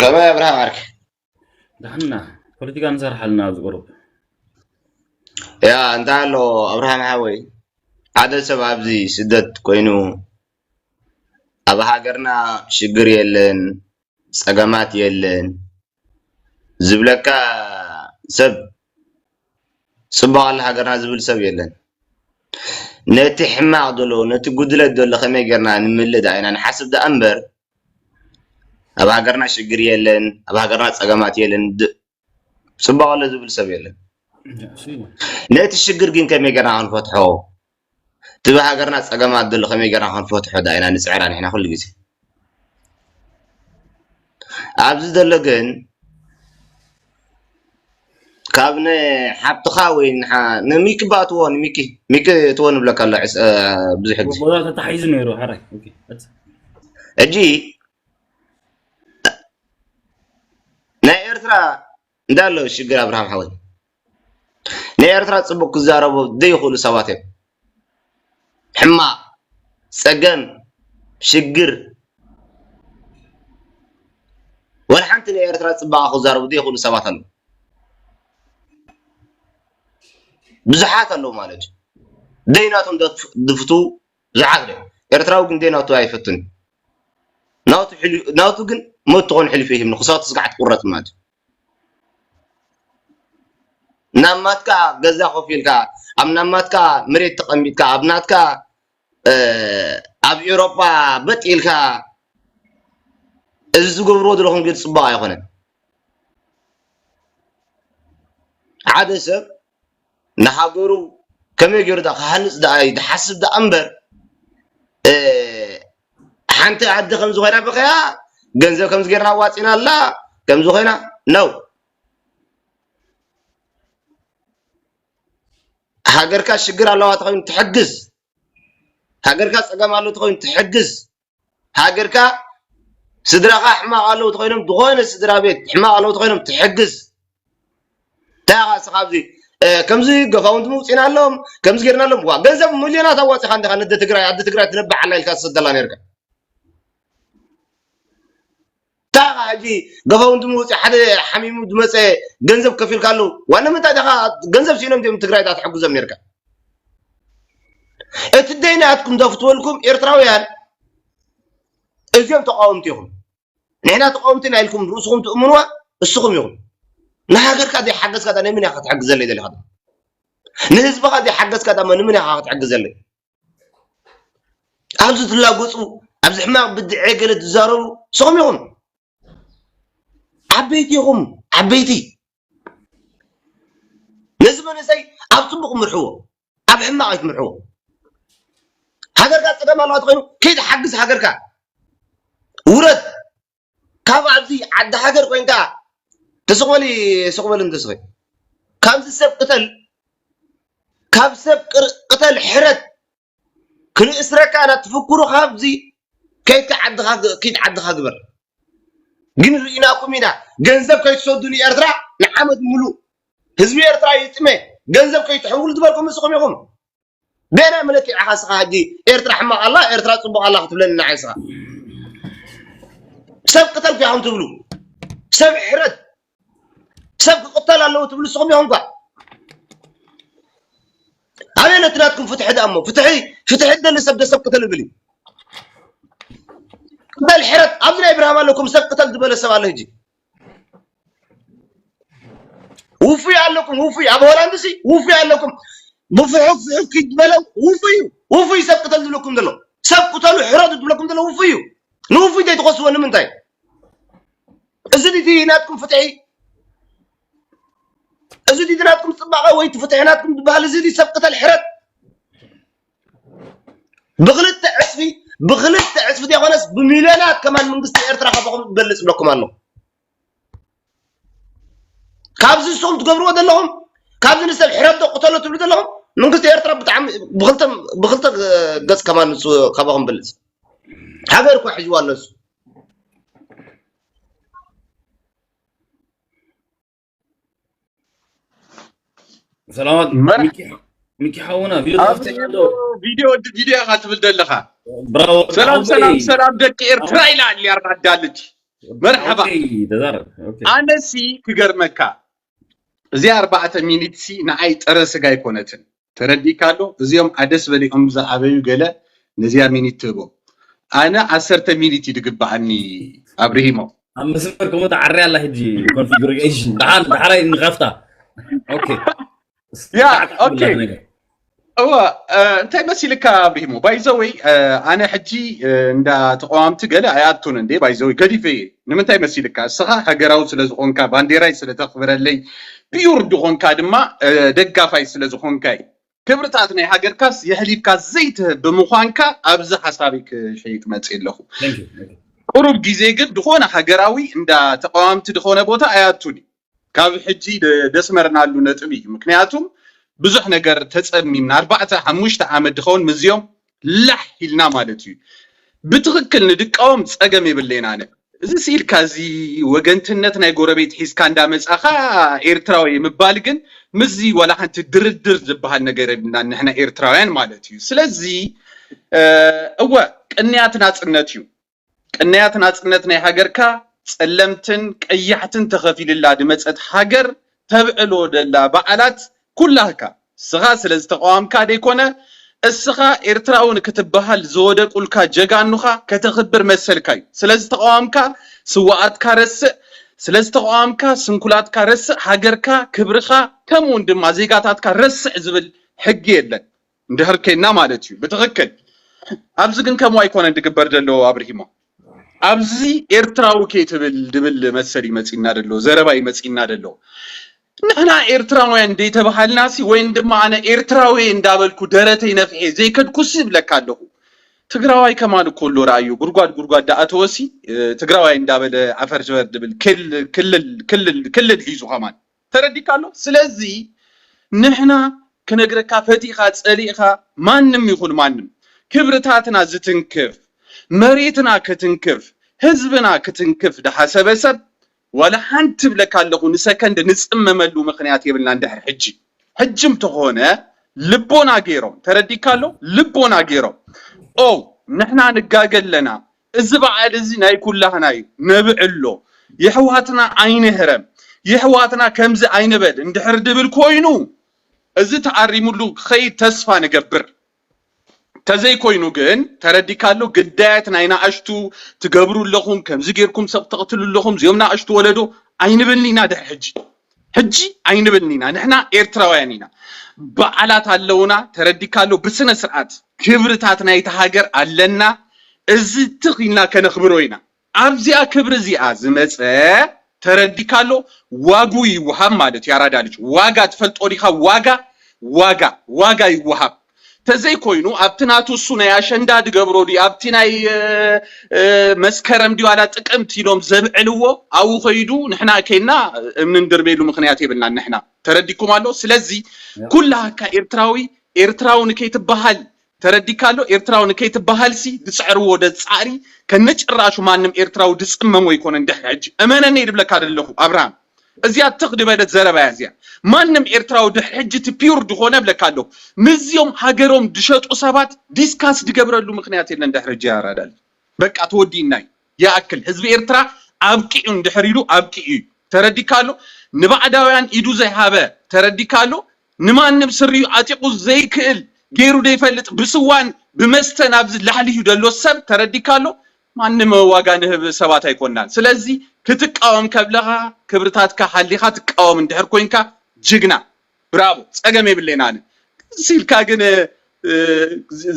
ከመይ ኣብርሃም ዓርከይ? ዳሕና ፖለቲካ ንሰርሓልና ኣብዚ ቁሩብ። ያ እንታይ ኣሎ ኣብርሃም ሓወይ፣ ሓደ ሰብ ኣብዚ ስደት ኮይኑ ኣብ ሃገርና ሽግር የለን፣ ጸገማት የለን ዝብለካ ሰብ፣ ጽቡቕ ኣሎ ሃገርና ዝብል ሰብ የለን። ነቲ ሕማቕ ዘሎ፣ ነቲ ጉድለት ዘሎ ከመይ ጌርና ንምልእ ደኣ ኢና ንሓስብ ደኣ እምበር፣ ኣብ ሃገርና ሽግር የለን፣ ኣብ ሃገርና ጸገማት የለን፣ ድ- ጽቡቕ ኣሎ ዝብል ሰብ የለን። እሱ እዩ። ነቲ ሽግር ግን ከመይ ጌርና ክንፈትሖ፣ እቲ ብሃገርና ጸገማት ዘሎ ከመይ ጌርና ክንፈትሖ ደኣ ኢና ንጽዕራ ንሕና ኩሉ ግዜ። ኣብዚ ዘሎ ግን ካብ ንሓብትኻ ወይ ንሓ- ንሚኪ ባእትዎ፣ ንሚኪ፣ ሚኪ እትዎ ንብለካ ኣሎ ዕስ- እ፣ ብዙሕ ግዜ። ቦታ ተታሒዙ ነይሩ ሓራይ። ኦኬ፣ ቀጽል። ሕጂ ናይ ኤርትራ እንዳሎ ሽግር ኣብርሃም ሓወይ፣ ናይ ኤርትራ ጽቡቅ ክዛረቡ ዘይኽእሉ ሰባት እዮም። ሕማቅ፣ ጸገም፣ ሽግር፣ ወላ ሓንቲ ናይ ኤርትራ ጽባቐ ክዛረቡ ዘይኽእሉ ሰባት ኣለዉ። ብዙሓት ኣለዉ ማለት እዩ። ደይናቶም ደፍ- ድፍቱ ብዙሓት ደ ኤርትራዊ ግን ደይናቱ ኣይፈቱን። ናቱ ሕሊ- ናቱ ግን ሞት ትኾን ሕሊፉ ይህብኒ ክሳቱ ስጋዕ ትቁረጽ ማለት እዩ። ናብ ናትካ ገዛ ኮፍ ኢልካ፣ ኣብ ናብ ናትካ መሬት ተቐሚጥካ፣ ኣብ ናትካ እ፣ ኣብ ኤውሮጳ በጥ ኢልካ፣ እዚ ዝገብርዎ ዘለኹም ግን ጽቡቕ ኣይኮነን። ሓደ ሰብ ንሃገሩ ከመይ ገይሩ ደኣ ክሃንጽ ደኣ እዩ ዝሓስብ ደኣ እምበር፣ እ፣ ሓንቲ ዓዲ ከምዚ ኮይና ብኸያ፣ ገንዘብ ከምዚ ጌርና ኣዋጺና ኣላ፣ ከምዚ ኮይና፣ ነው። ሃገርካ ሽግር ኣለዋ ተኾይኑ ትሕግዝ፣ ሃገርካ ጸገም ኣሎ ተኾይኑ ትሕግዝ፣ ሃገርካ ስድራኻ ሕማቕ ኣለዉ ተኾይኖም፣ ዝኾነ ስድራ ቤት ሕማቕ ኣለዉ ተኾይኖም ትሕግዝ። እንታይ ኢኻ እስኻ ኣብዚ፣ እ፣ ከምዚ ገፋውንቲ ምውፂእና ኣለዎም፣ ከምዚ ጌርና ኣለዎም። ዋ፣ ገንዘብ ሚልዮናት ኣዋፂኻ እንዲኻ ነደ ትግራይ፣ ኣደ ትግራይ ትነብሕ ኣላ ኢልካ ትሰደላ ነርካ። እንታይ ኢኻ ሕጂ ገፋውንቲ ምውፂእ ሓደ ሓሚሙ ዝመፀ ገንዘብ ከፊልካ ኣለዉ። ዋና ምንታይ ኢኻ ገንዘብ ሲኢኖም ድዮም ትግራይ እታ ትሕግዞም ነርካ? እቲ ደይ ናትኩም ዘፍትወልኩም ኤርትራውያን እዚኦም ተቃወምቲ ኢኹም። ንሕና ተቃወምቲ ኢና ኢልኩም ርእስኹም ትእምንዋ እስኹም ኢኹም። ንሃገርካ ዘይሓገዝካ ዳ ነመን ኢኻ ክትሕግዘለይ ደሊኻ? ንህዝብኻ ዘይሓገዝካ ዳሞ ንመን ኢኻ ክትሕግዘለይ? ኣብዚ ትላገጹ፣ ኣብዚ ሕማቕ ብድዐ ገለ ትዛረቡ እስኹም ኢኹም። ዓበይቲ ኢኹም፣ ዓበይቲ። ነዚ መንእሰይ ኣብ ጽቡቕ ምርሕዎ፣ ኣብ ሕማቕ ኣይትምርሕዎ። ሃገርካ ጸገም ኣለዋ ተኾይኑ ከይትሓግዝ ሃገርካ ውረድ። ካብ ኣብዚ ዓዲ ሃገር ኮይንካ ተስቕ በሊ፣ ስቕ በሊ እንተስኺ። ካብዚ ሰብ ቅተል፣ ካብ ሰብ ቅር- ቅተል ሕረት ክንእስረካ ኢና ትፍክሩ። ካብዚ ከይድካ ዓድኻ ግ- ኪድ ዓድኻ ግበር። ግን ርኢናኩም ኢና ገንዘብ ከይትሰዱ ንኤርትራ ንዓመት ሙሉእ ህዝቢ ኤርትራ ይጥመ ገንዘብ ከይትሕውሉ ዝበልኩም ንስኹም ኢኹም። በየናይ መለክዒ ኢኻ እስኻ ሕጂ ኤርትራ ሕማቕ ኣላ ኤርትራ ጽቡቕ ኣላ ክትብለኒ ንዓይ እስኻ? ሰብ ቅተል ኢኹም ትብሉ፣ ሰብ ሕረት፣ ሰብ ክቕተል ኣለዎ ትብሉ ንስኹም ኢኹም እኳ። ኣበይ ነቲ ናትኩም ፍትሒ ደኣ እሞ? ፍትሒ ፍትሒ ደሊ ሰብ ደሰብ ቅተል ይብል እዩ። ቅተል ሕረት ኣብዚ ናይ ብርሃም ኣለኩም ሰብ ቅተል ዝበለ ሰብ ኣሎ ሕጂ። ውፉይ ኣለኩም ውፉይ ኣብ ሆላንድ ሲ ውፉይ ኣለኩም። ብፍሑፍ ፍሑፍ ክበለው ውፉይ እዩ። ውፉይ ሰብ ቅተል ዝብለኩም ዘሎ ሰብ ቅተሉ ሕረዱ ዝብለኩም ዘሎ ውፉይ እዩ። ንውፉይ ዘይትኸስዎ ንምንታይ? እዚ ድዩ ናትኩም ፍትሒ? እዚ ድዩ ናትኩም ጽባቐ ወይ እቲ ፍትሒ ናትኩም ዝበሃል እዚ ድዩ ሰብ ቅተል ሕረት? ብክልተ ዕጽፊ ብክልተ ዕጽፊ ዘይኮነስ ብሚልዮናት ከማን መንግስቲ ኤርትራ ካባኹም ዝበልጽ ብለኩም ኣሎ። ካብዚ ንስኹም ትገብርዎ ዘለኹም ካብዚ ንሰብ ሕረዶ ቅተሎ ትብሉ ዘለኹም መንግስቲ ኤርትራ ብጣዕሚ ብክልተ ብክልተ ገጽ ከማን ንሱ ካባኹም በልጽ። ሃገር እኮ ሒዝዋ ኣሎ ንሱ። ሰላማት መር- ሚኪ ሚኪ ሓውና ቪዲዮ ኣብቲ ተኸፍተ ኣሎ። ቪዲዮ ቪዲዮ ኢኻ ትብል ዘለኻ። ብራቮ ሰላም ሰላም ሓወይ። ሰላም ደቂ ኤርትራ ኢላ ኣሊያ ኣርማዳለች። መርሓባ። ተዛረብ። ኣነሲ ክገርመካ፣ እዚኣ ኣርባዕተ ሚኒት ሲ ንዓይ ጥረ ስጋ ኣይኮነትን። ተረዲካ ኣሎ። እዚኦም ኣደስ በሊኦም ዝኣበዩ ገለ ነዚኣ ሚኒት ትህቦ። ኣነ ዓሰርተ ሚኒት እዩ ዝግብኣኒ። ኣብርሂሞ ኣብ መስመር ከምኡ ተዓርያ ኣላ ሕጂ። ኮንፊግሬሽን ደሓር ደሓራይ ንኸፍታ። ኦኬ። ያ ኦኬ። እዋ እንታይ መሲልካ ኣብርሂሞ? ባይዘወይ ኣነ ሕጂ እንዳ ተቃዋምቲ ገለ ኣይኣቱን እንዴ። ባይዘወይ ገዲፈ እየ። ንምንታይ መሲልካ? እስኻ ሃገራዊ ስለ ዝኾንካ፣ ባንዴራይ ስለ ተኽብረለይ፣ ፒዩር ዝኾንካ ድማ ደጋፋይ ስለ ዝኾንካ እዩ። ክብርታት ናይ ሃገርካስ የሕሊፍካ ዘይትህብ ብምዃንካ ኣብዚ ሓሳበይ ክሸይጥ መፅእ ኣለኹ። ቁሩብ ግዜ ግን ዝኾነ ሃገራዊ እንዳ ተቃዋምቲ ዝኾነ ቦታ ኣይኣቱን እዩ። ካብ ሕጂ ደስመርናሉ ነጥቢ እዩ። ምክንያቱም ብዙሕ ነገር ተፀሚምና ኣርባዕተ ሓሙሽተ ዓመት ድኸውን ምዝዮም ላሕ ኢልና ማለት እዩ። ብትኽክል ንድቃወም ፀገም የብለይን። ኣነ እዚ ስኢልካ እዚ ወገንትነት ናይ ጎረቤት ሒዝካ እንዳመፃኻ ኤርትራዊ ምባል ግን ምዚ ዋላ ሓንቲ ድርድር ዝበሃል ነገር የብልና ንሕና ኤርትራውያን ማለት እዩ። ስለዚ እወ ቅንያት ናፅነት እዩ። ቅንያት ናፅነት ናይ ሃገርካ ፀለምትን ቀያሕትን ተኸፊልላ ድመፀት ሃገር ተብዕሎ ደላ በዓላት ኩላህካ እስኻ ስለ ዝተቃዋምካ ደይኮነ እስኻ ኤርትራዊ ንክትበሃል ዝወደቁልካ ጀጋኑኻ ከተኽብር መሰልካ እዩ። ስለ ዝተቃዋምካ ስዋኣትካ ረስዕ፣ ስለ ዝተቃዋምካ ስንኩላትካ ረስዕ፣ ሃገርካ፣ ክብርኻ ከምኡውን ድማ ዜጋታትካ ረስዕ ዝብል ሕጊ የለን። እንድሕር ኬና ማለት እዩ። ብትኽክል ኣብዚ ግን ከምኡ ኣይኮነን ድግበር ደሎ ኣብርሂሞ። ኣብዚ ኤርትራዊ ከይትብል ድብል መሰል ይመጺና ደሎ፣ ዘረባ ይመጺና ደሎ። ንሕና ኤርትራውያን ደይተባሃልና ሲ ወይም ድማ ኣነ ኤርትራዊ እንዳበልኩ ደረተይ ነፍሔ ዘይከድኩ ሲ ይብለካ ኣለኹ። ትግራዋይ ከማን እኮ ኣሎ ረኣዩ ጉድጓድ ጉድጓድ ዳኣተወ ሲ ትግራዋይ እንዳበለ ዓፈር ዝበል ድብል ክልል ክልል ክልል ሒዙ ከማን ተረዲካ ኣሎ። ስለዚ ንሕና ክነግረካ ፈቲኻ ጸሊእኻ ማንም ይኹን ማንም ክብርታትና ዝትንክፍ መሬትና ክትንክፍ ህዝብና ክትንክፍ ድሓሰበ ሰብ ዋላ ሓንቲ ብለካ ኣለኹ ንሰከንድ ንጽመመሉ ምኽንያት የብልና እንድሕር ሕጂ ሕጂ እንተኾነ ልቦና ገይሮም ተረዲካ ኣሎ ልቦና ገይሮም ኦ ንሕና ንጋገ ኣለና እዚ በዓል እዚ ናይ ኩላህና እዩ ነብዕሎ የሕዋትና ኣይንህረም የሕዋትና ከምዚ ኣይንበል እንድሕር ድብል ኮይኑ እዚ ተኣሪሙሉ ክኸይድ ተስፋ ንገብር። ተዘይኮይኑ ግን ተረዲካሉ ግዳያት ናይ ናእሽቱ ትገብሩ ኣለኹም፣ ከምዚ ጌርኩም ሰብ ተቕትሉ ኣለኹም፣ እዚኦም ናእሽቱ ወለዶ ኣይንብልን ኢና። ድሕሪ ሕጂ ሕጂ ኣይንብልን ኢና። ንሕና ኤርትራውያን ኢና። በዓላት ኣለውና። ተረዲካሉ ብስነ ስርዓት ክብርታት ናይቲ ሃገር ኣለና። እዚ ትኽ ኢልና ከነኽብሮ ኢና። ኣብዚኣ ክብሪ እዚኣ ዝመፀ ተረዲካሎ ዋጉ ይወሃብ ማለት እዩ። ኣራዳ ልጅ ዋጋ ትፈልጦ ዲኻ? ዋጋ ዋጋ ዋጋ ይወሃብ ተዘይኮይኑ ኣብቲ ናቱ እሱ ናይ ኣሸንዳ ድገብሮ ድዩ ኣብቲ ናይ መስከረም ድዩ ኣላ ጥቅምት ኢሎም ዘብዕልዎ ኣብኡ ከይዱ ንሕና ከይና እምኒ ንድርበሉ ምክንያት የብልናን። ንሕና ተረዲኩም ኣሎ። ስለዚ ኩላካ ኤርትራዊ ኤርትራዊ ንከይትበሃል ተረዲካ ኣሎ። ኤርትራዊ ንከይትበሃል ሲ ድፅዕርዎ ደፃዕሪ ከነጭራሹ ማንም ኤርትራዊ ድፅመም ኣይኮነን። ድሕሪ ሕጂ እመነኒ ድብለካ ዘለኹ ኣብርሃም፣ እዚኣ ትኽ ድበለት ዘረባ እያ እዚኣ። ማንም ኤርትራዊ ድሕሪ ሕጂ እቲ ፒውር ድኾነ እብለካ ኣለኹ። ምስዚኦም ሃገሮም ድሸጡ ሰባት ዲስካስ ድገብረሉ ምክንያት የለን። ድሕሪ ሕጂ ያራዳል በቃ ተወዲእና እዩ። ይኣክል ህዝቢ ኤርትራ ኣብቂዑ እንድሕር ኢሉ ኣብቂዑ እዩ። ተረዲካ ኣሎ። ንባዕዳውያን ኢዱ ዘይሃበ ተረዲካ ኣሎ። ንማንም ስሪኡ ዓጢቑ ዘይክእል ገይሩ ዘይፈልጥ ብስዋን ብመስተን ኣብዚ ላሕሊሑ ዘሎ ሰብ ተረዲካ ኣሎ። ማንም ዋጋ ንህብ ሰባት ኣይኮናን። ስለዚ ክትቃወም ከብለኻ ክብርታትካ ሓሊኻ ትቃወም እንድሕር ኮንካ ጅግና ብራቮ፣ ጸገም የብለይን ኣነ። ሲልካ ግን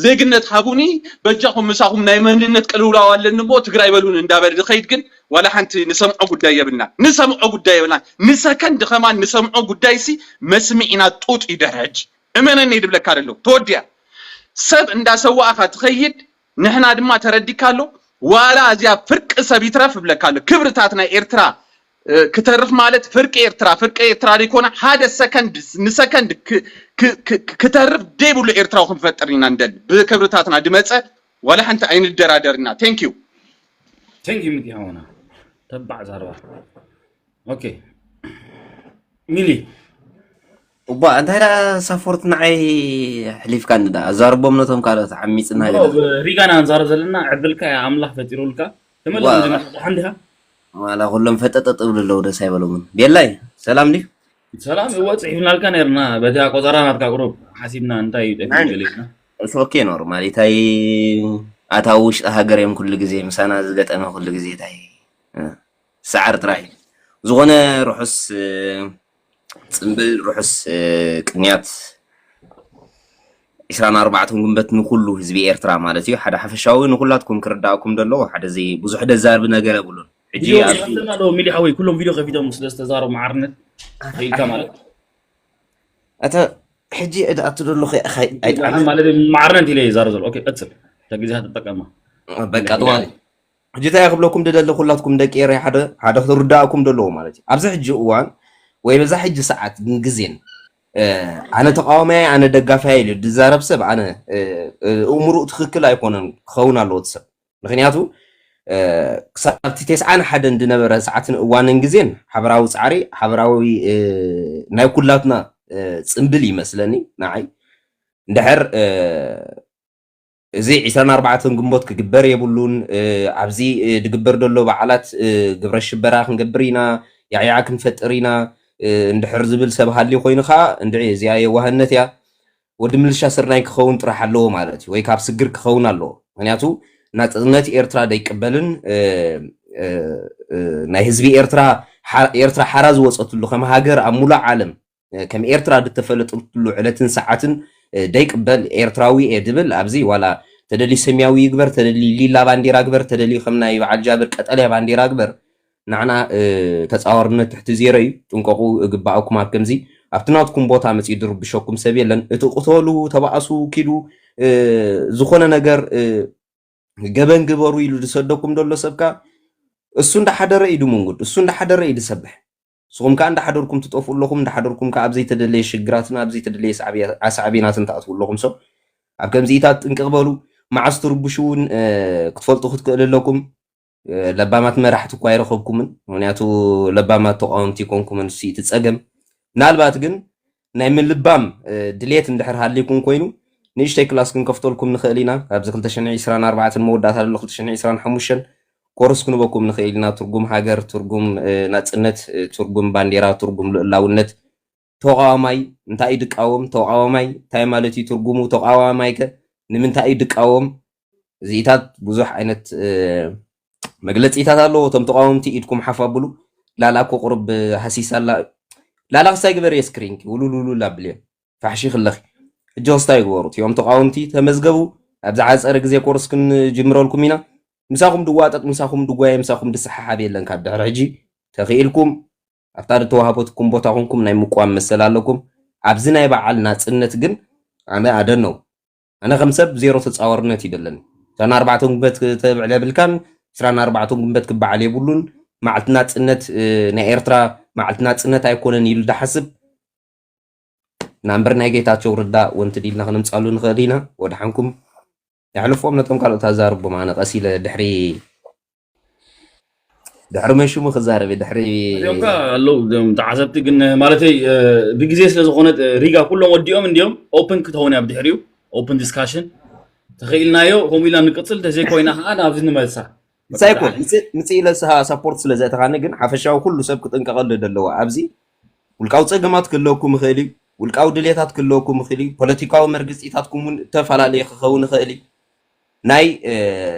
ዜግነት ሃቡኒ በጃኹም ምሳኹም ናይ መንነት ቅልውላው ኣለኒ እሞ ትግራይ በሉን እንዳበለ ዝኸይድ ግን ዋላ ሓንቲ ንሰምዖ ጉዳይ የብልና ንሰምዖ ጉዳይ የብልና ንሰከንድ ከማን ንሰምዖ ጉዳይ ሲ መስሚዕና ጡጥ ይድሕጅ እመነኒ ድብለካ ደሎ ተወዲያ ሰብ እንዳሰዋእኻ ትኸይድ ንሕና ድማ ተረዲካ ኣሎ ዋላ እዚኣ ፍርቂ ሰብ ይትረፍ እብለካ ኣሎ ክብርታት ናይ ኤርትራ ክተርፍ ማለት ፍርቂ ኤርትራ ፍርቂ ኤርትራ ዘይኮነ ሓደ ሰከንድ ንሰከንድ ክተርፍ ደይብሉ ኤርትራዊ ክንፈጥር ኢና ንደሊ ብክብርታትና ድመፀ ዋላ ሓንቲ ኣይንደራደር ኢና thank you thank you ሚኪ ሓውና ተባዕ ዛረባ okay ሚሊ እባ እንታይ ዳ ሳፖርት ንዓይ ኣሕሊፍካኒ ዳ ኣዛርቦም ነቶም ካልኦት ዓሚፅና ሪጋና ንዛረብ ዘለና ዕድልካ ኣምላኽ ፈጢሩልካ ተመለስ ሓንዲኻ ዋላ ኩሎም ፈጠጠጥ ብሉ ኣለዉ፣ ደስ ኣይበሎምን። ቤላይ፣ ሰላም ድዩ? ሰላም፣ እወ፣ ጽሒፍናልካ ነርና። በቲ ኣቆጻራ ናትካ ቁሩብ ሓሲብና፣ እንታይ እዩ ጠፊኡ ገሊጽና። ኦኬ፣ ኖርማል። እንታይ ኣታዊ ውሽጢ ሃገር እዮም ኩሉ ግዜ ምሳና ዝገጠመ፣ ኩሉ ግዜ እንታይ፣ እ፣ ሰዓር ጥራይ። ዝኾነ ርሑስ፣ እ፣ ጽምብል፣ ርሑስ፣ እ፣ ቅንያት ዕስራን ኣርባዕተን ግንቦት ንኩሉ ህዝቢ ኤርትራ ማለት እዩ። ሓደ ሓፈሻዊ ንኩላትኩም ክርዳእኩም ደለዎ፣ ሓደ ዘይ-፣ ብዙሕ ደዛርብ ነገር የብሉን። ሕጂ ቪድዮ ኣብዚ ከፊትና ኣለዎ፣ ሚሊ ሓወይ፣ ኩሎም ቪድዮ ከፊቶም ስለ ዝተዛረቡ ማዕርነት ኢልካ ማለት። ኣታ ሕጂ እዳ ኣቱ ደሎ ኸ-፣ ኸ-፣ ኣይጣዕምን። ማለት ማዕርነት ኢለ ይዛረብ ዘሎ። ኦኬ፣ ቀጽል። እታ ግዜ ትጠቀማ። በቃ፣ ጥዋል። ሕጂ እንታይ ክብለኩም ደደሊ፣ ኩላትኩም ደቂ ኤረይ ሓደ፣ ሓደ ክትርዳእኩም ደለዎ ማለት እዩ። ኣብዚ ሕጂ እዋን ወይ በዛ ሕጂ ሰዓት ግን ግዜን፣ እ፣ ኣነ ተቃዋማይ፣ ኣነ ደጋፋይ ኢሉ ዝዛረብ ሰብ፣ ኣነ፣ እ፣ እ፣ እምሩ ትኽክል ኣይኮነን ክኸውን ኣለዎ እቲ ሰብ። ምክንያቱ፣ እ፣ ክሳብ እቲ ተስዓን ሓደን ዝነበረ ሰዓትን እዋንን ግዜን ሓበራዊ ጻዕሪ፣ ሓበራዊ፣ እ፣ ናይ ኩላትና፣ እ፣ ጽምብል ይመስለኒ ንዓይ። እንድሕር፣ እ፣ እዚ ዕስራን ኣርባዕተን ግንቦት ክግበር የብሉን፣ እ፣ ኣብዚ፣ እ፣ ዝግበር ዘሎ በዓላት፣ እ፣ ግብረ ሽበራ ክንገብር ኢና፣ ያዕያዕ ክንፈጥር ኢና፣ እ፣ እንድሕር ዝብል ሰብ ሃልዩ ኮይኑ ከኣ፣ እንድዒ እዚኣ የዋህነት እያ። ወዲ ምልሻ ስርናይ ክኸውን ጥራሕ ኣለዎ ማለት እዩ፣ ወይ ካብ ስግር ክኸውን ኣለዎ። ምክንያቱ ናጽነት ኤርትራ ደይቅበልን፣ እ፣ እ፣ እ፣ ናይ ህዝቢ ኤርትራ፣ ሓ-፣ ኤርትራ ሓራ ዝወጸትሉ ከም ሃገር ኣብ ሙሉእ ዓለም፣ እ፣ ከም ኤርትራ ዝተፈለጠትሉ ዕለትን ሰዓትን፣ እ፣ ደይቅበል ኤርትራዊ እየ ድብል ኣብዚ ዋላ ተደልዩ ሰማያዊ ይግበር፣ ተደልዩ ሊላ ባንዴራ ግበር፣ ተደልዩ ከም ናይ በዓል ጃብር ቀጠልያ ባንዴራ ግበር፣ ንዓና፣ እ፣ ተጻዋርነት ትሕቲ ዜሮ እዩ። ጥንቀቁ እግባኣኩም ኣብ ከምዚ። ኣብቲ ናትኩም ቦታ መጺኡ ድርብሸኩም ሰብ የለን። እቲ ቅተሉ፣ ተባኣሱ፣ ኪዱ፣ እ፣ ዝኾነ ነገር፣ እ፣ ገበን ግበሩ ኢሉ ዝሰደኩም ዘሎ ሰብካ እሱ እንዳሓደረ እዩ ድምንጉድ፣ እሱ እንዳሓደረ እዩ ዝሰብሕ። ንስኹም ከኣ እንዳሓደርኩም ትጠፍኡ ኣለኹም፣ እንዳሓደርኩም ከኣ ኣብ ዘይተደለየ ሽግራትን ኣብ ዘይተደለየ ሳዕቤ-፣ ኣሳዕቤናትን ትኣትዉ ኣለኹም። So ኣብ ከምዚኢታት ጥንቅቕ በሉ። መዓስ ትርብሹ እውን፣ እ፣ ክትፈልጡ ክትክእሉ ኣለኩም። እ፣ ለባማት መራሕቲ እኳ ኣይረኸብኩምን፣ ምክንያቱ ለባማት ተቃወምቲ ኣይኮንኩምን። እሱ እቲ ጸገም። ምናልባት ግን ናይ ምልባም፣ እ፣ ድሌት እንድሕር ሃልይኩም ኮይኑ፣ ንእሽተይ ክላስ ክንከፍተልኩም ንኽእል ኢና። ኣብዚ ክልተ ሽሕን ዕስራን ኣርባዕተን መወዳእታ ዘሎ ክልተ ሽሕን ዕስራን ሓሙሽተን ኮርስ ክንበኩም ንኽእል ኢና። ትርጉም ሃገር፣ ትርጉም፣ እ፣ ናጽነት፣ እ፣ ትርጉም ባንዴራ፣ ትርጉም ልኡላውነት፣ ተቃዋማይ እንታይ እዩ ድቃወም፣ ተቃዋማይ እንታይ ማለት እዩ ትርጉሙ፣ ተቃዋማይ ከ ንምንታይ እዩ ድቃወም? እዚኢታት ብዙሕ ዓይነት፣ እ፣ መግለጺታት ኣለዎ። እቶም ተቃወምቲ ኢድኩም ሓፍ ኣብሉ። ላላ እኮ ቁሩብ ሃሲሳ ኣላ። ላላ ክሳይ ግበር የስክሪንኪ ውሉል ውሉል ኣብልዮ። ፋሕሺ ክለኺ። ሕጂ ክስታይ ግበሩ። እቲኦም ተቃወምቲ ተመዝገቡ። ኣብ ዝሓጸረ ግዜ ኮርስ ክንጅምረልኩም ኢና። ምሳኹም ድዋጠጥ፣ ምሳኹም ድጓየ፣ ምሳኹም ድሰሓሓብ የለን ካብ ድሕሪ ሕጂ። ተኽኢልኩም ኣብታ ዝተዋህበትኩም ቦታ ኮንኩም ናይ ምቋም መሰል ኣለኩም። ኣብዚ ናይ በዓል ናጽነት ግን ኣነ ኣደነው። ኣነ ከም ሰብ ዜሮ ተጻዋርነት እዩ ደለኒ። ዕስራን ኣርባዕተን ግንቦት ክተብዕል የብልካን፣ ዕስራን ኣርባዕተን ግንቦት ክበዓል የብሉን። መዓልቲ ናጽነት፣ እ፣ ናይ ኤርትራ መዓልቲ ናጽነት ኣይኮነን ኢሉ ዝሓስብ ናምበር ናይ ጌታቸው ረዳ ወንቲ ዲልና ክነምጻሉ ንኽእል ኢና። ወድሓንኩም። የሕልፎም ነቶም ካልኦት ኣዛርቦም፣ ኣነ ቀስ ኢለ ድሕሪ፣ ድሕሪ መን ሽሙ ክዛረብ እየ፣ ድሕሪ እዚኦም ከ ኣለዉ፣ እዞም ተዓዘብቲ ግን ማለተይ፣ እ፣ ብግዜ ስለ ዝኾነ፣ እ፣ ሪጋ ኩሎም ወዲኦም እንዲዮም። ኦፕን ክትኸውን እያ ብድሕሪኡ፣ ኦፕን ዲስካሽን ተኽኢልናዮ። ከምኡ ኢልና ንቅጽል፣ እንተዘይኮይና ከዓ ናብዚ ንመልሳ። ንሳ ይኮን ምጽእ፣ ምጽእ ኢለ ሳ-፣ ሳፖርት ስለ ዘእተኻኒ ግን ሓፈሻዊ ኩሉ ሰብ ክጥንቀቐሉ ደለዎ። ኣብዚ ውልቃዊ ጸገማት ክህልወኩም ይኽእል እዩ፣ ውልቃዊ ድሌታት ክህልወኩም ይኽእል እዩ፣ ፖለቲካዊ መርግጺታትኩም እውን እተፈላለየ ክኸውን ይኽእል እዩ። ናይ፣ እ፣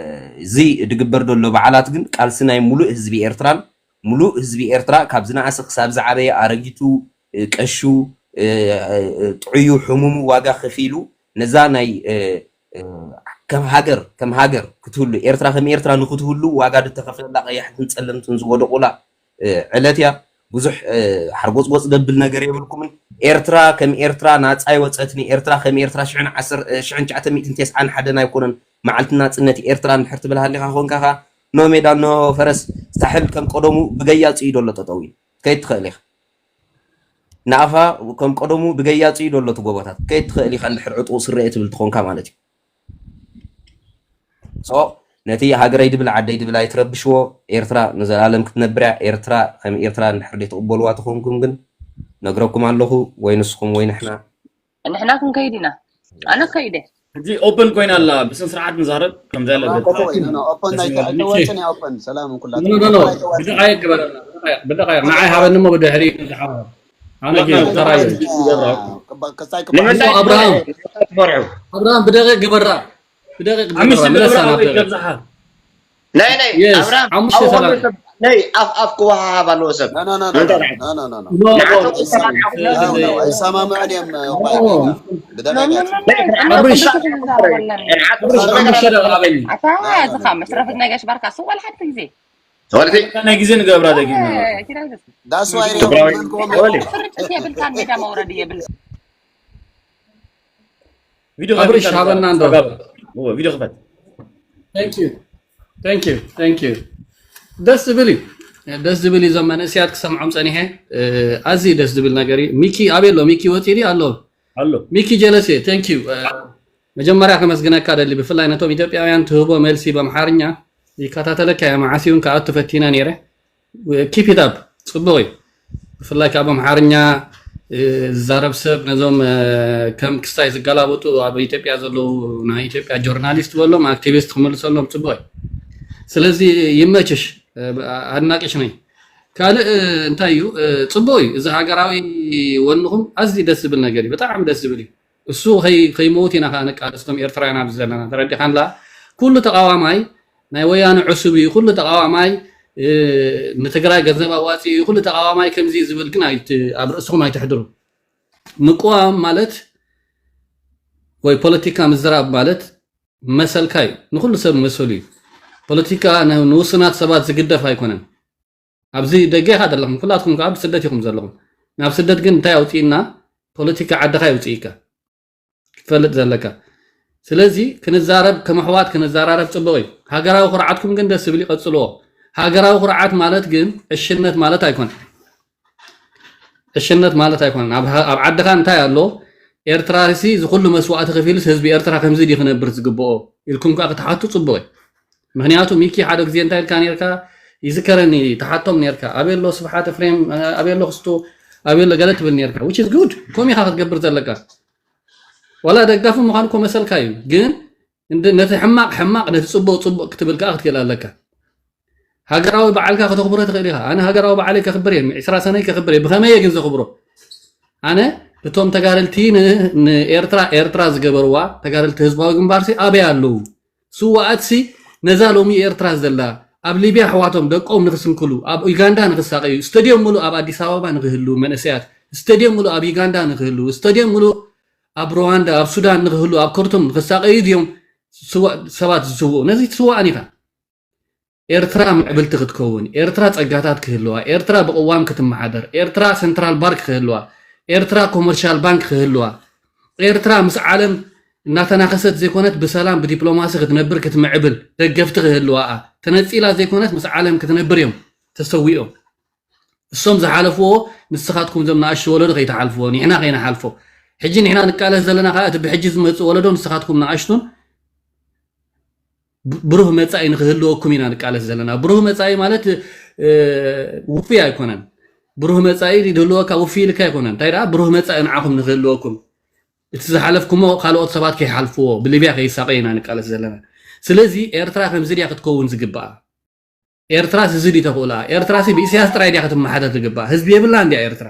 እዚ ድግበር ዘሎ በዓላት ግን ቃልሲ ናይ ሙሉእ ህዝቢ ኤርትራን፣ ሙሉእ ህዝቢ ኤርትራ ካብ ዝነኣሰ ክሳብ ዝዓበየ፣ ኣረጊቱ፣ እ፣ ቀሹ፣ እ፣ እ፣ ጥዑዩ፣ ሕሙሙ ዋጋ ከፊሉ ነዛ ናይ፣ እ፣ እ፣ ከም ሃገር፣ ከም ሃገር ክትህሉ፣ ኤርትራ ከም ኤርትራ ንክትህሉ ዋጋ ዝተኸፍለላ ቀያሕትን ጸለምትን ዝወደቑላ፣ እ፣ ዕለት እያ። ብዙሕ፣ እ፣ ሓርጎጽጎጽ ደብል ነገር የብልኩምን። ኤርትራ ከም ኤርትራ ናጻ ኣይወጸትን። ኤርትራ ከም ኤርትራ ሽሕን ዓሰርተ፣ እ፣ ሽሕን ትሽዓተ ሚእትን ተስዓን ሓደን ኣይኮነን። መዓልቲ ናጽነት ኤርትራ እንድሕር ትብል ሃሊኻ ኮንካ ኸኣ፣ ኖ ሜዳ ኖ ፈረስ፣ ሳሕል ከም ቀደሙ ብገያጹ እዩ ደሎ ጠጠው ኢሉ። ከይድ ትኽእል ኢኻ። ናቕፋ ከም ቀደሙ ብገያጹ እዩ ደሎ እቲ ጎቦታት። ከይድ ትኽእል ኢኻ እንድሕር ዕጡቕ ስረ እየ ትብል ትኾንካ ማለት እዩ። So ነቲ ሃገረይ ድብል ዓደይ ድብል ኣይትረብሽዎ። ኤርትራ ንዘለኣለም ክትነብር እያ። ኤርትራ ከም ኤርትራ እንድሕር ዘይትቕበልዋ ተኾንኩም ግን ነግረኩም ኣለኹ፣ ወይ ንስኹም ወይ ንሕና። ንሕና ክንከይድ ኢና። ኣነ ከይደ። ሕጂ ኦፕን ኮይና ኣላ፣ ብስነ ስርዓት ንዛረብ ከም ዘለበት። ኦፕን ናይ ተወፅን ያ ኦፕን ሰላም ኩላትኩም። ብደቃይቅ ግበረልና። ብደቃይቅ ንዓይ ሃበኒ እሞ ብድሕሪ ንዝሓወር ኣነ ግን ተራየ ቀጻይ ክባ ንምንታይ እሞ ኣብርሃም ትፈርሑ? ኣብርሃም ብደቂቅ ግበራ። ብደቂቅ ግበራ። ሓሙሽተ ምለሳ ደቂቃ ናብ ወይ ደቂቅ ከብዝሓ። ናይ ናይ የስ ኣብርሃም ሓሙሽተ ኣብኡ ሰላም ኣሎ ሰብ ናይ ኣፍ ኣፍ ክወሃሃብ ኣለዎ ሰብ። ኖ ኖ ኖ እንታይ ኖ ደኣ? ኖ ኖ ኖ ኖ ኖ፣ ንዓኹም ኖ፣ ክሳብ ንዓኹም ኖ፣ ክሳብ ኖ፣ ኣይሰማምዕን እዮም። ኖ፣ እኳ ይገኛ ብደረጃ ኣብርሽ ንዓኹም ኣብርሽ ሓሙሽተ ደቂቃ ሃበኒ። ኣታ እዚ ካብ መሽረፈት ናይ ጋሽ ባርካ እሱ ዋላ ሓንቲ ግዜ ተወልቲ ናይ ግዜ ንገብራ ደጊምና። ኪዳን ገጽ ዳስ ዋይ ትግራዊ ሪኦም ወሊ ፍርጭት የብልካን ሜዳ መውረድ የብል ቪድዮ ኣብርሽ ከፊትካ ሃበና እንዶ። ተጋብ። እወ፣ ቪድዮ ክፈት። Thank you. Thank you. Thank you. ደስ ዝብል እዩ። ደስ ዝብል እዩ። እዞም መንእሰያት ክሰምዖም ጸኒሐ። እ፣ ኣዝዩ ደስ ዝብል ነገር እዩ። ሚኪ ኣበይ ኣሎ? ሚኪ ወፂኡ ድዩ ኣሎ? ኣሎ። ሚኪ ጀለሴ thank you። እ፣ መጀመርያ ከመስግነካ ደሊ፣ ብፍላይ ነቶም ኢትዮጵያውያን ትህቦ መልሲ ብኣምሓርኛ ይከታተለካ እየ፣ መዓስ እውን ክኣቱ ፈቲነ ነይረ። Keep it up፣ ጽቡቕ እዩ። ብፍላይ ካብ ኣምሓርኛ እ፣ ዝዛረብ ሰብ ነዞም እ፣ ከም ክስታይ ዝገላበጡ ኣብ ኢትዮጵያ ዘለዉ ናይ ኢትዮጵያ ጆርናሊስት በሎም ኣክቲቪስት ክምልሰሎም ጽቡቕ እዩ። ስለዚ ይመችሽ፣ እ፣ ኣድናቂሽ ነኝ። ካልእ እ፣ እንታይ እዩ እ፣ ጽቡቕ እዩ። እዚ ሃገራዊ ወንኹም ኣዝዩ ደስ ዝብል ነገር እዩ። ብጣዕሚ ደስ ዝብል እዩ። እሱ ከይ- ከይመውት ኢና ከዓ ንቃለስቶም ኤርትራውያን ኣብዚ ዘለና። ተረዲኻንላ? ኩሉ ተቃዋማይ ናይ ወያነ ዕሱብ እዩ፣ ኩሉ ተቃዋማይ እ፣ ንትግራይ ገንዘብ ኣዋፂኡ እዩ፣ ኩሉ ተቃዋማይ ከምዚ እዩ ዝብል ግን ኣይት- ኣብ ርእስኹም ኣይትሕድሩ። ምቅዋም ማለት ወይ ፖለቲካ ምዝራብ ማለት መሰልካ እዩ። ንኩሉ ሰብ መሰሉ እዩ። ፖለቲካ ን- ንውሱናት ሰባት ዝግደፍ ኣይኮነን። ኣብዚ ደገ ኢኻ ዘለኹም፣ ኩላትኩም ከዓ ብስደት ኢኹም ዘለኹም። ናብ ስደት ግን እንታይ ኣውፅእና? ፖለቲካ ዓድኻ የውፅእካ። ክትፈልጥ ዘለካ። ስለዚ ክንዛረብ፣ ከም ኣሕዋት ክንዘራረብ ጽቡቕ እዩ። ሃገራዊ ኩርዓትኩም ግን ደስ ዝብል ይቐጽልዎ። ሃገራዊ ኩርዓት ማለት ግን ዕሽነት ማለት ኣይኮነን። ዕሽነት ማለት ኣይኮነን። ኣብ ሃ- ኣብ ዓድኻ እንታይ ኣሎ? ኤርትራሲ እዚ ኩሉ መስዋእቲ ከፊሉስ ህዝቢ ኤርትራ ከምዚ ድዩ ክነብር ዝግብኦ? ኢልኩም ከኣ ክትሓቱ ጽቡቕ እዩ። ምኽንያቱ ሚኪ ሓደ ግዜ እንታይ ኢልካ ነርካ? ይዝከረኒ፣ ትሓቶም ነርካ። ኣበይ ኣሎ ስብሓት ኤፍሬም፣ ኣበይ ኣሎ ክስቱ፣ ኣበይ ኣሎ ገለ ትብል ነርካ። Which is good። ከምኡ ኢኻ ክትገብር ዘለካ። ዋላ ደጋፊ ምዃን እኮ መሰልካ እዩ፣ ግን እንደ- ነቲ ሕማቕ ሕማቕ፣ ነቲ ጽቡቕ ጽቡቕ ክትብል ከኣ ክትክእል ኣለካ። ሃገራዊ በዓልካ ከተኽብሮ ትኽእል ኢኻ። ኣነ ሃገራዊ በዓለይ ከኽብር እየ፣ ዕስራ ሰነይ ከኽብር እየ። ብኸመይ እየ ግን ዘኽብሮ? ኣነ እቶም ተጋደልቲ ን- ንኤርትራ ኤርትራ ዝገበርዋ ተጋደልቲ ህዝባዊ ግንባርሲ ኣበይ ኣለዉ? ስዋኣትሲ ነዛ ሎሚ ኤርትራ ዘላ ኣብ ሊብያ ኣሕዋቶም ደቆም ንክስንክሉ ኣብ ዩጋንዳ ንክሳቀዩ ስቴድዮም ሙሉእ ኣብ ኣዲስ ኣበባ ንክህሉ መንእሰያት ስቴድዮም ሙሉእ ኣብ ዩጋንዳ ንክህሉ ስቴድዮም ሙሉእ ኣብ ሩዋንዳ ኣብ ሱዳን ንክህሉ ኣብ ከርቱም ንክሳቀዩ ድዮም ስዋ- ሰባት ዝስውኡ? ነዚ ትስዋእን ኢኻ። ኤርትራ ምዕብልቲ ክትከውን፣ ኤርትራ ጸጋታት ክህልዋ፣ ኤርትራ ብቅዋም ክትመሓደር፣ ኤርትራ ሰንትራል ባርክ ክህልዋ፣ ኤርትራ ኮመርሻል ባንክ ክህልዋ፣ ኤርትራ ምስ ዓለም እናተናኸሰት ዘይኮነት ብሰላም ብዲፕሎማሲ ክትነብር ክትምዕብል ደገፍቲ ክህልዋኣ፣ ተነጺላ ዘይኮነት ምስ ዓለም ክትነብር እዮም ተሰዊኦም። እሶም ዝሓለፍዎ ንስኻትኩም ዞም ንኣሽቱ ወለዶ ከይትሓልፍዎ፣ ንሕና ከይንሓልፎ። ሕጂ ንሕና ንቃለስ ዘለና ከዓ እቲ ብሕጂ ዝመጽእ ወለዶ ንስኻትኩም ንኣሽቱን ብ- ብሩህ መጻኢ ንክህልወኩም ኢና ንቃለስ ዘለና። ብሩህ መጻኢ ማለት እ፣ ውፉይ ኣይኮነን። ብሩህ መጻኢ ዝህልወካ ውፉይ ኢልካ ኣይኮነን። እንታይ ደኣ ብሩህ መጻኢ ንዓኹም ንክህልወኩም፣ እቲ ዝሓለፍኩሞ ካልኦት ሰባት ከይሓልፍዎ፣ ብሊብያ ከይሳቀ ኢና ንቃለስ ዘለና። ስለዚ ኤርትራ ከምዚ ድያ ክትከውን ዝግባኣ? ኤርትራስ እዚ ድዩ ተኽእሎኣ? ኤርትራሲ ብኢሳያስ ጥራይ ድያ ክትመሓደር ዝግባኣ? ህዝቢ የብላን ድያ ኤርትራ?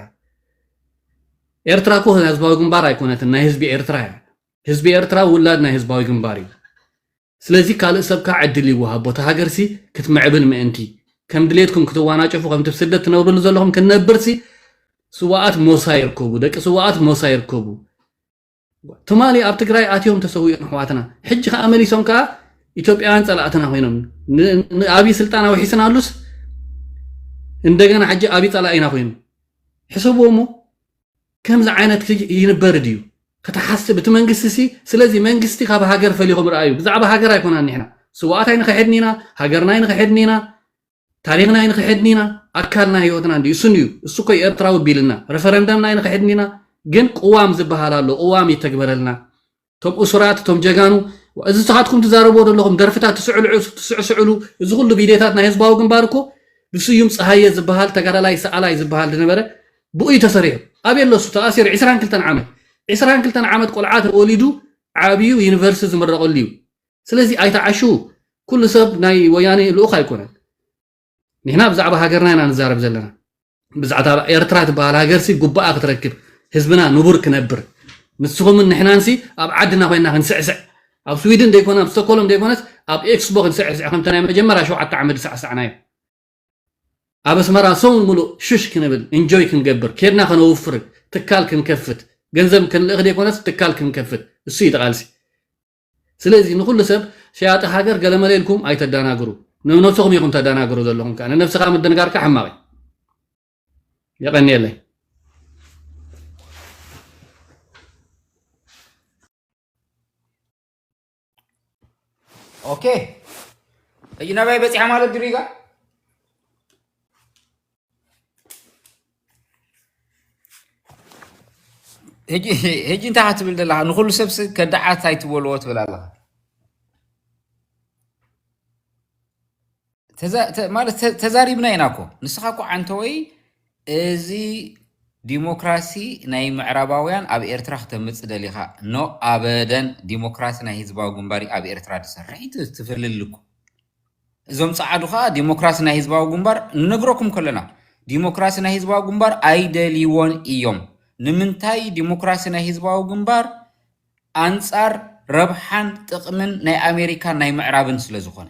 ኤርትራ እኮ ህዝባዊ ግንባር ኣይኮነትን፣ ናይ ህዝቢ ኤርትራ እያ። ህዝቢ ኤርትራ ውላድ ናይ ህዝባዊ ግንባር እዩ። ስለዚ ካልእ ሰብ ከዓ ዕድል ይወሃቦ፣ እታ ሃገርሲ ክትምዕብል ምእንቲ። ከም ድሌትኩም ክትዋናጨፉ፣ ከምቲ ብስደት ትነብርሉ ዘለኹም ክንነብርሲ ስዋኣት ሞሳ ይርከቡ፣ ደቂ ስዋኣት ሞሳ ይርከቡ። ትማሊ ኣብ ትግራይ ኣትዮም ተሰዊኦም ኣሕዋትና፣ ሕጂ ከዓ መሊሶም ከዓ ኢትዮጵያውያን ፀላእትና ኮይኖም ን- ንኣብይ ስልጣን ኣውሒስናሉስ እንደገና ሕጂ ኣብይ ፀላኢና ኮይኑ ሕሰብዎ እሞ ከምዚ ዓይነት ክ- ይንበር ድዩ ክትሓስብ እቲ መንግስቲ ሲ ስለዚ መንግስቲ ካብ ሃገር ፈሊኹም ረኣዩ ብዛዕባ ሃገር ኣይኮናን ንሕና ስዋኣት ኣይንክሕድን ኢና ሃገርና ኣይንክሕድን ኢና ታሪኽና ኣይንክሕድን ኢና ኣካልና ህይወትና እንዲ እሱን እዩ እሱ እኮ ኤርትራዊ ቢልና ረፈረንደምና ኣይንክሕድን ኢና ግን ቅዋም ዝበሃል ኣሎ ቅዋም ይተግበረልና እቶም እሱራት እቶም ጀጋኑ እዚ ንስኻትኩም ትዛረብዎ ዘለኹም ደርፍታት ትስዕልዑ ትስዕስዕሉ እዚ ኩሉ ቪድዮታት ናይ ህዝባዊ ግንባር እኮ ብስዩም ፀሃየ ዝበሃል ተጋዳላይ ሰኣላይ ዝበሃል ዝነበረ ብኡ እዩ ተሰሪሑ ኣበይ ኣሎ እሱ ተኣሲሩ ዕስራን ክልተን ዓመት ዕስራን ክልተን ዓመት ቆልዓ ተወሊዱ ዓብዩ ዩኒቨርሲቲ ዝምረቐሉ እዩ። ስለዚ ኣይተዓሽዉ። ኩሉ ሰብ ናይ ወያኔ ልኡኽ ኣይኮነን። ንሕና ብዛዕባ ሃገርና ኢና ንዛረብ ዘለና። ብዛዕባ ኤርትራ ትበሃል ሃገርሲ ጉባኣ ክትረክብ፣ ህዝብና ንቡር ክነብር፣ ንስኹምን ንሕናንሲ ኣብ ዓድና ኮይንና ክንስዕስዕ፣ ኣብ ስዊድን ዘይኮነ ኣብ ስቶኮሎም ዘይኮነስ ኣብ ኤክስቦ ክንስዕስዕ፣ ከምቲ ናይ መጀመርያ ሸውዓተ ዓመት ዝሳዕሳዕናዮ። ኣብ ኣስመራ ሰሙን ሙሉእ ሽሽ ክንብል፣ ኢንጆይ ክንገብር፣ ኬድና ከነውፍር፣ ትካል ክንከፍት፣ ገንዘብ ክንልእኽ ዘይኮነስ ትካል ክንከፍት፣ እሱ እዩ እቲ ቃልሲ። ስለዚ ንኹሉ ሰብ ሸያጢ ሃገር ገለመለ ኢልኩም ኣይተዳናግሩ። ንነብስኹም ኢኹም ተዳናግሩ ዘለኹም ከኣ። ንነብስኻ ምድንጋርካ ሕማቕ እዩ። የቐንየለይ። ኦኬ፣ ሕጂ ናባይ በፂሓ ማለት ድዩ ሪጋ? ሕጂ ሕጂ እንታይ ትብል ዘለኻ? ንኹሉ ሰብሲ ከዳዓት ኣይትበልዎ ትብል ኣለኻ። ተዛ- ተ- ማለት ተ- ተዛሪብና ኢና እኮ። ንስኻ እኮ ዓንተወይ፣ እዚ ዲሞክራሲ ናይ ምዕራባውያን ኣብ ኤርትራ ክተምጽእ ደሊኻ? ኖ፣ ኣበደን። ዲሞክራሲ ናይ ህዝባዊ ግንባር ኣብ ኤርትራ ዝሰርሕ እዩ። ት- ትፈልል እኮ። እዞም ጸዓዱ ኸኣ ዲሞክራሲ ናይ ህዝባዊ ግንባር ንነግረኩም ከለና፣ ዲሞክራሲ ናይ ህዝባዊ ግንባር ኣይደልይዎን እዮም። ንምንታይ? ዲሞክራሲ ናይ ህዝባዊ ግንባር ኣንጻር ረብሓን ጥቕምን ናይ ኣሜሪካን ናይ ምዕራብን ስለ ዝኾነ።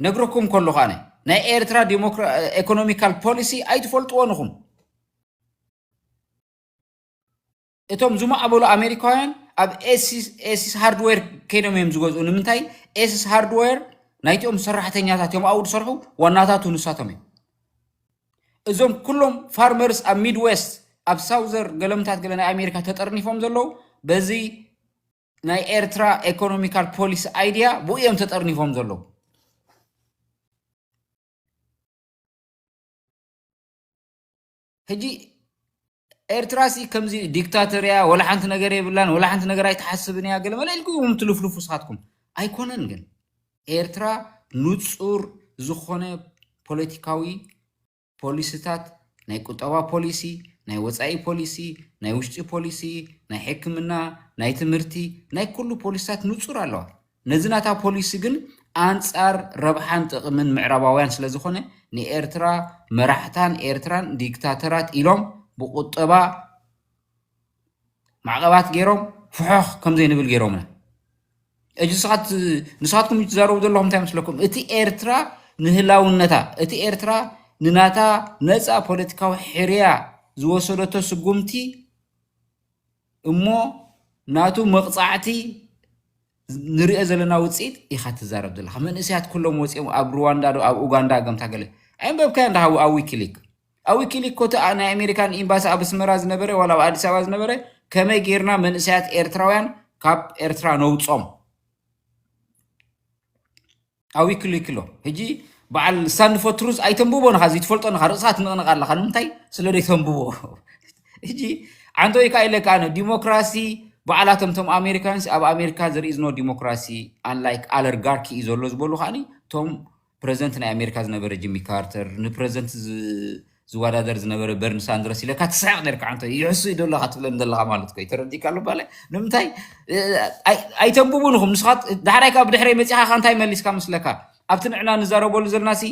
ነግረኩም ከለኹ ኣነ ናይ ኤርትራ ዲሞክራ- ኢኮኖሚካል ፖሊሲ ኣይትፈልጥዎን ኢኹም። እቶም ዝማዕበሉ ኣሜሪካውያን ኣብ ኤሲስ ኤሲስ ሃርድዌር ከይዶም እዮም ዝገዝኡ። ንምንታይ? ኤሲስ ሃርድዌር ናይቲኦም ሰራሕተኛታት እዮም ኣብኡ ዝሰርሑ፣ ዋናታቱ ንሳቶም እዮም። እዞም ኩሎም ፋርመርስ ኣብ ሚድዌስት፣ ኣብ ሳውዘር ገለምታት ገለ ናይ ኣሜሪካ ተጠርኒፎም ዘለዉ በዚ ናይ ኤርትራ ኢኮኖሚካል ፖሊሲ ኣይዲያ ብኡ እዮም ተጠርኒፎም ዘለዉ። ሕጂ ኤርትራ ሲ ከምዚ ዲክታተር እያ፣ ወላ ሓንቲ ነገር የብላን፣ ወላ ሓንቲ ነገር ኣይትሓስብን እያ፣ ገለ መለ ኢልኩም ትልፍልፉ ንስኻትኩም። ኣይኮነን ግን ኤርትራ ንጹር ዝኾነ ፖለቲካዊ ፖሊሲታት፣ ናይ ቁጠባ ፖሊሲ፣ ናይ ወጻኢ ፖሊሲ፣ ናይ ውሽጢ ፖሊሲ፣ ናይ ሕክምና፣ ናይ ትምህርቲ፣ ናይ ኩሉ ፖሊሲታት ንጹር ኣለዋ። ነዚ ናታ ፖሊሲ ግን ኣንጻር ረብሓን ጥቕምን ምዕራባውያን ስለ ዝኾነ ንኤርትራ መራሕታን ኤርትራን ዲክታተራት ኢሎም ብቁጠባ ማዕቐባት ገይሮም ፍሖኽ ከም ዘይንብል ገይሮምና። እጅ ንስኻት ንስኻትኩም ትዛረቡ ዘለኹም እንታይ መስለኩም? እቲ ኤርትራ ንህላውነታ፣ እቲ ኤርትራ ንናታ ነፃ ፖለቲካዊ ሕርያ ዝወሰደቶ ስጉምቲ እሞ ናቱ መቕፃዕቲ ንሪኦ ዘለና ውፅኢት ኢኻ ትዛረብ ዘለኻ። መንእሰያት ኩሎም ወፂኦም ኣብ ሩዋንዳ ዶ ኣብ ኡጋንዳ ገምታ ገለ ኣይንበብካዮ እንዳ ኣብ ዊኪሊክ ኣብ ዊኪሊክ ኮተ ናይ ኣሜሪካን ኤምባሲ ኣብ ኣስመራ ዝነበረ ዋላ ኣብ ኣዲስ ኣበባ ዝነበረ ከመይ ጌርና መንእሰያት ኤርትራውያን ካብ ኤርትራ ነውጾም ኣብ ዊኪሊክ ኣሎ። ሕጂ በዓል ስታንድ ፎር ትሩዝ ኣይተንብቦ ንኻ እዚ ትፈልጦ ንኻ ርእስኻ ትንቕንቕ ኣለኻ ንምንታይ ስለ ደይ ተንብቦ ሕጂ ዓንቶ ኢካ ኢለካ ኣነ ዲሞክራሲ በዓላቶም ቶም ኣሜሪካንስ ኣብ ኣሜሪካ there is no democracy unlike oligarchy እዩ ዘሎ ዝበሉ ከዓኒ ቶም ፕረዚደንት ናይ ኣሜሪካ ዝነበረ ጂሚ ካርተር ንፕረዚደንት ዝወዳደር ዝነበረ በርኒ ሳንድረስ ኢለካ ትስሕቕ ነርካ ዓንቶ ይሕሱ እዩ ደለካ ትብለኒ ዘለካ ማለት ኮይ ተረዲካ ኣሎ ባለ ንምንታይ ኣይተንብቡን ኢኹም ንስኻት ዳሕራይ ካብ ድሕረይ መፂኻ እንታይ መሊስካ ምስለካ ኣብቲ ንዕና ንዛረበሉ ዘለና ሲ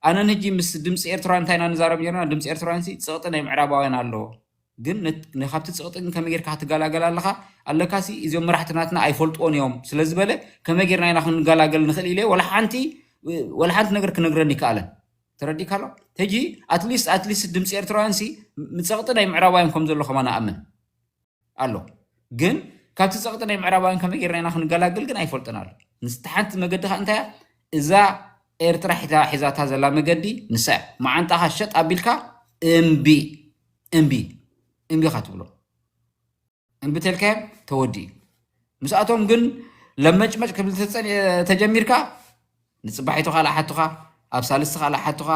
ኣነን ህጂ ምስ ድምፂ ኤርትራውያን እንታይ ኢና ንዛረብ ጀርና ድምፂ ኤርትራውያን ሲ ፅቕጢ ናይ ምዕራባውያን ኣለዎ ግን ካብቲ ፅቕጢ ግን ከመይ ጌርካ ክትገላገል ኣለካ ኣለካ ሲ እዚኦም መራሕቲ ናትና ኣይፈልጥዎን እዮም ስለ ዝበለ ከመይ ጌርና ኢና ክንገላገል ንኽእል ኢለ ወላ ሓንቲ ወላ ሓንቲ ነገር ክነግረኒ ይከኣለን ተረዲካ ኣሎ ሕጂ ኣትሊስት ኣትሊስት ድምፂ ኤርትራውያን ሲ ምፀቕጢ ናይ ምዕራባውያን ከም ዘሎ ከማ ንኣምን ኣሎ ግን ካብቲ ፀቕጢ ናይ ምዕራባውያን ከመይ ጌርና ኢና ክንገላግል ግን ኣይፈልጥን ኣሎ ንስቲ ሓንቲ መገዲ ከዓ እንታይ እያ እዛ ኤርትራ ሒዛ ሒዛታ ዘላ መገዲ ንሳ እያ መዓንጣኻ ሸጥ ኣቢልካ እምቢ እምቢ እምቢ ኢኻ ትብሎ እምቢ ተልካዮም ተወዲኡ ምስኣቶም ግን ለመጭመጭ ክብል ተጀሚርካ ንፅባሒቱ ካልእ ሓቱኻ ኣብ ሳልስቲ ካልእ ሓቱኻ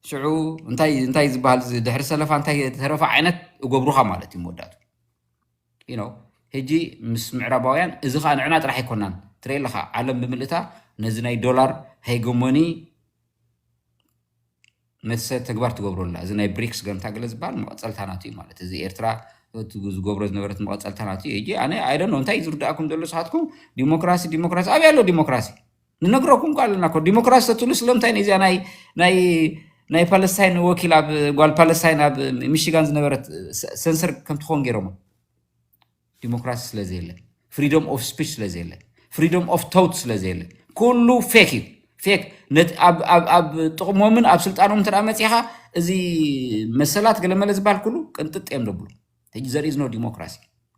ሽዑ እንታይ እንታይ ዝበሃል ድሕሪ ሰለፋ እንታይ ተረፈ ዓይነት እገብሩኻ ማለት እዩ መወዳቱ you know ሕጂ ምስ ምዕራባውያን እዚ ከዓ ንዕና ጥራሕ ኣይኮናን ትርኢ ኣለኻ ዓለም ብምልእታ ነዚ ናይ ዶላር ሄጎሞኒ መሰ ተግባር ትገብሮ ኣላ እዚ ናይ ብሪክስ ገምታ ገለ ዝበሃል መቐፀልታ ናቱ እዩ ማለት እዚ ኤርትራ እቲ ዝገብሮ ዝነበረት መቐፀልታ ናት እዩ። ሕጂ ኣነ ኣይ ዶንት ኖ እንታይ እዩ ዝርዳእኩም ዘሎ ንስኻትኩም? ዲሞክራሲ ዲሞክራሲ ኣበይ ኣሎ ዲሞክራሲ? ንነግረኩም እኮ ኣለና እኮ። ዲሞክራሲ ተትብሉ ስለምንታይ ነዚኣ ናይ ናይ ናይ ፓለስታይን ወኪል ኣብ ጓል ፓለስታይን ኣብ ሚሽጋን ዝነበረት ሰንሰር ከም ትኸውን ገይሮሞ? ዲሞክራሲ ስለ ዘየለ፣ ፍሪደም ኦፍ ስፒች ስለ ዘየለ፣ ፍሪደም ኦፍ ቶት ስለ ዘየለ፣ ኩሉ ፌክ እዩ። ፌክ። ኣብ ጥቕሞምን ኣብ ስልጣኖም እንተ መፂኻ፣ እዚ መሰላት ገለመለ ዝበሃል ኩሉ ቅንጥጥ እዮም ደብሉ። ሕጂ ዘርኢ ዝኖ ዲሞክራሲ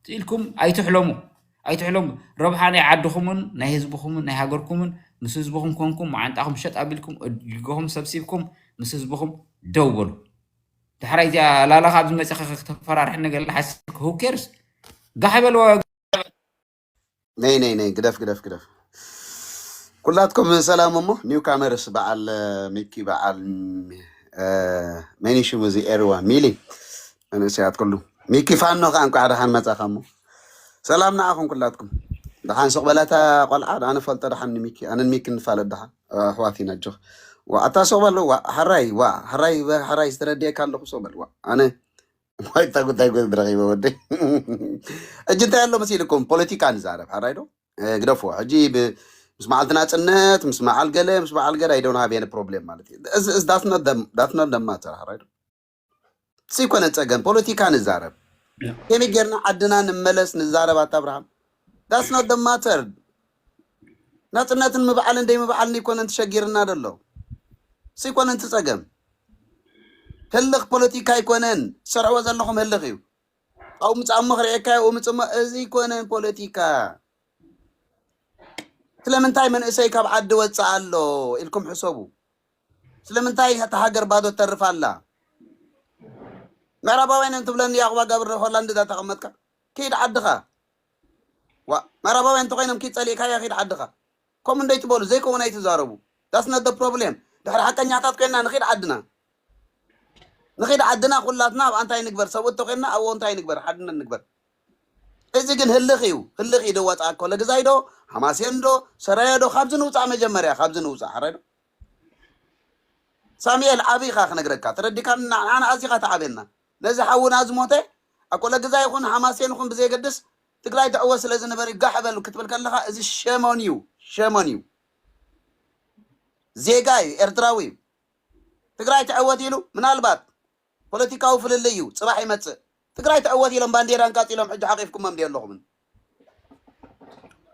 ኢልኩም ኣይትሕለሙ። ኣይትሕለሙ። ረብሓ ናይ ዓድኹምን ናይ ህዝብኹምን ናይ ሃገርኩምን፣ ምስ ህዝብኹም ኮንኩም መዓንጣኹም ሸጥ ኣቢልኩም እድልኩም ሰብሲብኩም ምስ ህዝብኹም ደው በሉ። ዳሕራይ እዚኣ ላላ ካብ ዝመፅእ ከተፈራርሐኒ ገለ ሓሲብካ፣ who cares? ጋሕ በልዋ። ነይ ነይ ነይ ግደፍ ግደፍ ግደፍ። ኩላትኩም ሰላም። እሞ ኒው ካመርስ በዓል ሚኪ በዓል መኒ ሽሙ እዚ ኤርዋ ሚሊ መንእሰያት ኩሉ ሚኪ ፋኖ ከዓ እንኳዕ ደሓን መፃኻ። እሞ ሰላም ንዓኹም ኩላትኩም። ደሓን ሱቕ በላታ ቆልዓ ደኣ ንፈልጦ ደሓን ንሚኪ ኣነን ሚኪ ንፋለጥ ደሓን ኣሕዋት ኢና። ኣጆኽ። ዋ ኣታ ሱቕ በል። ዋ ሕራይ ዋ ሕራይ ሕራይ ዝተረድኤካ ኣለኹ። ሱቕ በል። ዋ ኣነ ዋይታ ጉዳይ ጎ ረኺበ ወደይ። ሕጂ እንታይ ኣሎ መሲልኩም? ፖለቲካ ንዛረብ። ሕራይ ዶ? ግደፍዎ። ሕጂ ምስ መዓልቲ ናፅነት ምስ መዓል ገለ ምስ መዓል ገለ ኣይደውን ሃብ የነ ፕሮብሌም ማለት እዩ። ዳትኖት ደማተር። ሕራይ ዶ? ስይኮነ ፀገም ፖለቲካ ንዛረብ። ከመይ ጌርና ዓድና ንመለስ ንዛረብ። ኣታ ኣብርሃም፣ ዳትኖት ደማተር። ናፅነትን ምብዓልን ደይ ምብዓልን ይኮነን ትሸጊርና ደሎ። ስይኮነን ትፀገም። ህልኽ ፖለቲካ ኣይኮነን። ትሰርሕዎ ዘለኹም ህልኽ እዩ። ኣብኡ ምፃእ እሞ ክርእየካ እዩ። ኣብኡ ምፅ እሞ እዚ ኣይኮነን ፖለቲካ። ስለምንታይ መንእሰይ ካብ ዓዲ ወፅእ ኣሎ ኢልኩም ሕሰቡ። ስለምንታይ እታ ሃገር ባዶ ተርፍ ኣላ? ምዕራባውያን እዮም ትብለኒ፣ ያቕባ ጋብር ሆላንድ እዛ ተቐመጥካ፣ ኪድ ዓድኻ። ዋ፣ ምዕራባውያን እንተኾይኖም ኪድ ጸሊእካዮ ኪድ ዓድኻ። ከምኡ እንደይትበሉ፣ ዘይከውን ኣይትዛረቡ። That's not the problem። ድሕሪ ሓቀኛታት ኮይንና ንኺድ ዓድና። ንኺድ ዓድና ኩላትና ኣብ ኣንታይ ንግበር፣ ሰብኡት ተኮይንና ኣብኡ እንታይ ንግበር፣ ሓድነት ንግበር። እዚ ግን ህልኽ እዩ። ህልኽ እዩ። ዶ ዋጻ ኮለ ግዛይ ዶ፣ ሓማሴን ዶ፣ ሰራየ ዶ፣ ካብዚ ንውጻእ መጀመርያ፣ ካብዚ ንውጻእ። ሕራይ ዶ? ሳሙኤል ዓቢ ኢኻ ክነግረካ። ተረዲካና፣ ንዓና ኣዚኻ ተዓብየና። ነዚ ሓውና ዝሞተ ኣብ ኮለ ግዛይ ይኹን ሓማሴን ይኹን ብዘየገድስ ትግራይ ትዕወት ስለ ዝንበር እዩ ጋሕ በል ክትብል ከለኻ፣ እዚ ሸሞን እዩ፣ ሸሞን እዩ። ዜጋ እዩ፣ ኤርትራዊ እዩ። ትግራይ ትዕወት ኢሉ ምናልባት ፖለቲካዊ ፍልልይ እዩ፣ ጽባሕ ይመጽእ። ትግራይ ትዕወት ኢሎም ባንዴራ ኣንቃጺሎም ሕጂ ሓቂፍኩሞም ድየ ኣለኹምን?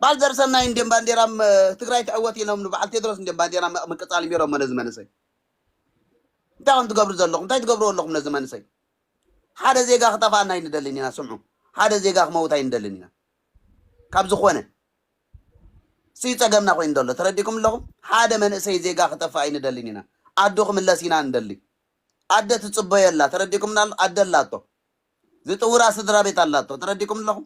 ባልደር ሰናይ እንድዮም ባንዴራ ም-፣ ትግራይ ትዕወት ኢሎም ንበዓል ቴድሮስ እንድዮም ባንዴራ ም-፣ ምቅጻል ጀሚሮም ነዚ መንእሰይ። እንታይ ከም ትገብሩ ዘለኹም? እንታይ ትገብሩ ኣለኹም ነዚ መንእሰይ? ሓደ ዜጋ ክጠፍኣና ኣይንደልን ኢና። ስምዑ፣ ሓደ ዜጋ ክመውት ኣይንደልን ኢና። ካብ ዝኾነ እሱ እዩ ጸገምና ኮይኑ ዘሎ። ተረዲኩም ኣለኹም? ሓደ መንእሰይ ዜጋ ክጠፍእ ኣይንደልን ኢና። ኣዱ ክምለስ ኢና ንደሊ። ኣደ ትጽበዮ ኣላ። ተረዲኩም ኣሎ? ኣደ ኣላቶ። ዝጥውራ ስድራ ቤት ኣላቶ። ተረዲኩም ኣለኹም?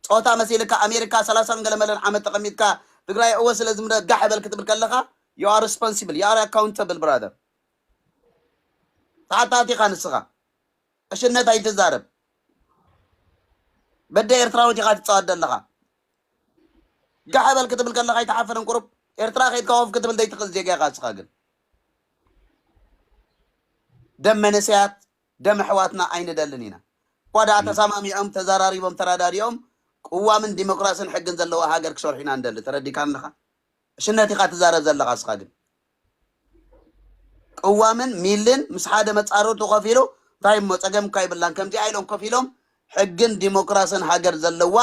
ጾታ መሲልካ ኣሜሪካ ሰላሳን ገለ መለን ዓመት ተቐሚጥካ ትግራይ እወ ስለ ዝምደ ጋሕ በል ክትብል ከለኻ you are responsible, you are accountable brother። ተሓታቲ ኢኻ ንስኻ። ዕሽነት ኣይትዛረብ። በደ ኤርትራዊት ኢኻ ትጻወት ዘለኻ። ጋሕ በል ክትብል ከለኻ ኣይትሓፍርን? ቁሩብ ኤርትራ ከይድካ ኮፍ ክትብል ዘይትኽእል ዜጋ ኢኻ ንስኻ። ግን ደም መንእሰያት ደም ኣሕዋትና ኣይንደልን ኢና። እኳ ደኣ ተሰማሚዖም ተዘራሪቦም ተረዳዲኦም ቅዋምን ዲሞክራስን ሕግን ዘለዋ ሃገር ክሰርሑ ኢና ንደሊ። ተረዲካኒ ኣለኻ? ዕሽነት ኢኻ ትዛረብ ዘለኻ እስኻ። ግን ቅዋምን ሚልን ምስ ሓደ መጻርርቱ ኮፍ ኢሉ እንታይ እሞ ጸገም እኳ ይብላን ከምዚኣ ኢሎም ኮፍ ኢሎም ሕግን ዲሞክራስን ሃገር ዘለዋ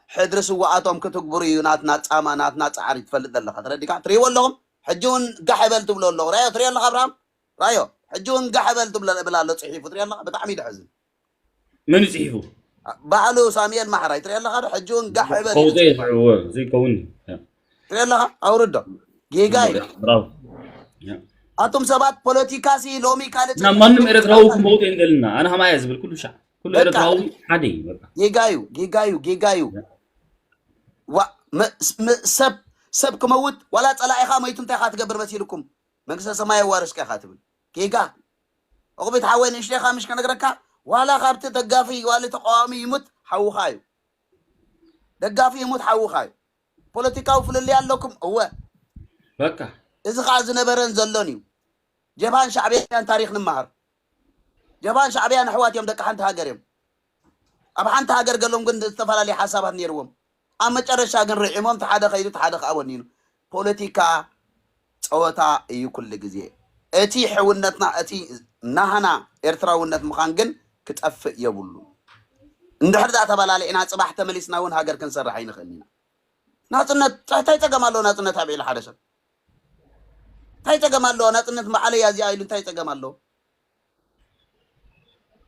ሕድሪ ስውኣቶም ክትግብሩ እዩ ናትና ጻማ ናትና ጻዕሪ ትፈልጥ ዘለኻ። ተረዲካ? ትርእይዎ ኣለኹም? ሕጂ እውን ጋሕ በል ትብሎ ኣለኹ። ራዮ ትርእዮ ኣለኻ ኣብርሃም? ራዮ ሕጂ እውን ጋሕ በል ትብሎ እብል ኣሎ ጽሒፉ። ትርእዮ ኣለኻ? ብጣዕሚ እዩ ደሕዝን። መን እዩ ጽሒፉ? ባዕሉ ሳሙኤል ማሕራይ ትርእዮ ኣለኻ ዶ? ሕጂ እውን ጋሕ በል እዩ ከውዘ ዝብል። ይስዕዎ ዘይከውን እዩ። ትርእዮ ኣለኻ? ኣውርዶ። ጌጋ እዩ። ብራው። ኣቱም ሰባት ፖለቲካ ሲ ሎሚ ካልእ እና ማንም ኤርትራዊ ክመውት እንደልና ኣነ ከማያ ዝብል ኩሉ ሻዕ ኩሉ በቃ። ኤርትራዊ ሓደ እዩ በቃ። ጌጋ እዩ፣ ጌጋ እዩ፣ ጌጋ እዩ። ዋ፣ መ-፣ ስ-፣ መ-፣ ሰብ፣ ሰብ ክመውት ዋላ ጸላኢኻ መይቱ እንታይ ኢኻ ትገብር መሲልኩም? መንግስተ ሰማይ የዋርስካ ኢኻ ትብል። ጌጋ። ዕቑቢት ሓወይ ንእሽተይ ኢኻ ምሽ ከነግረካ፣ ዋላ ካብቲ ደጋፊ ዋላ ተቃዋሚ ይሙት ሓውኻ እዩ። ደጋፊ ይሙት ሓውኻ እዩ። ፖለቲካዊ ፍልልይ ኣለኩም? እወ። በቃ። እዚ ኸዓ ዝነበረን ዘሎን እዩ። ጀብሃን ሻዕብያን ታሪኽ ንመሃር። ጀብሃን ሻዕብያን ኣሕዋት እዮም፣ ደቂ ሓንቲ ሃገር እዮም። ኣብ ሓንቲ ሃገር ገሎም ግን ዝተፈላለየ ሓሳባት ነይርዎም። ኣብ መጨረሻ ግን ርዒሞም፣ እቲ ሓደ ከይዱ፣ እቲ ሓደ ከዓ ወኒኑ። ፖለቲካ ፀወታ እዩ ኩሉ ግዜ። እቲ ሕውነትና፣ እቲ ናህና ኤርትራውነት ምዃን ግን ክጠፍእ የብሉ። እንድሕር ደኣ ተበላሊዕና፣ ጽባሕ ተመሊስና እውን ሃገር ክንሰርሕ ኣይንኽእልን ኢና። ናጽነት ታይ ታይ ጸገም ኣለዎ? ናጽነት ኣብ ኢሉ ሓደ ሰብ ታይ ጸገም ኣለዎ? ናጽነት በዓለይ እዚኣ ኢሉ እንታይ ጸገም ኣለዎ?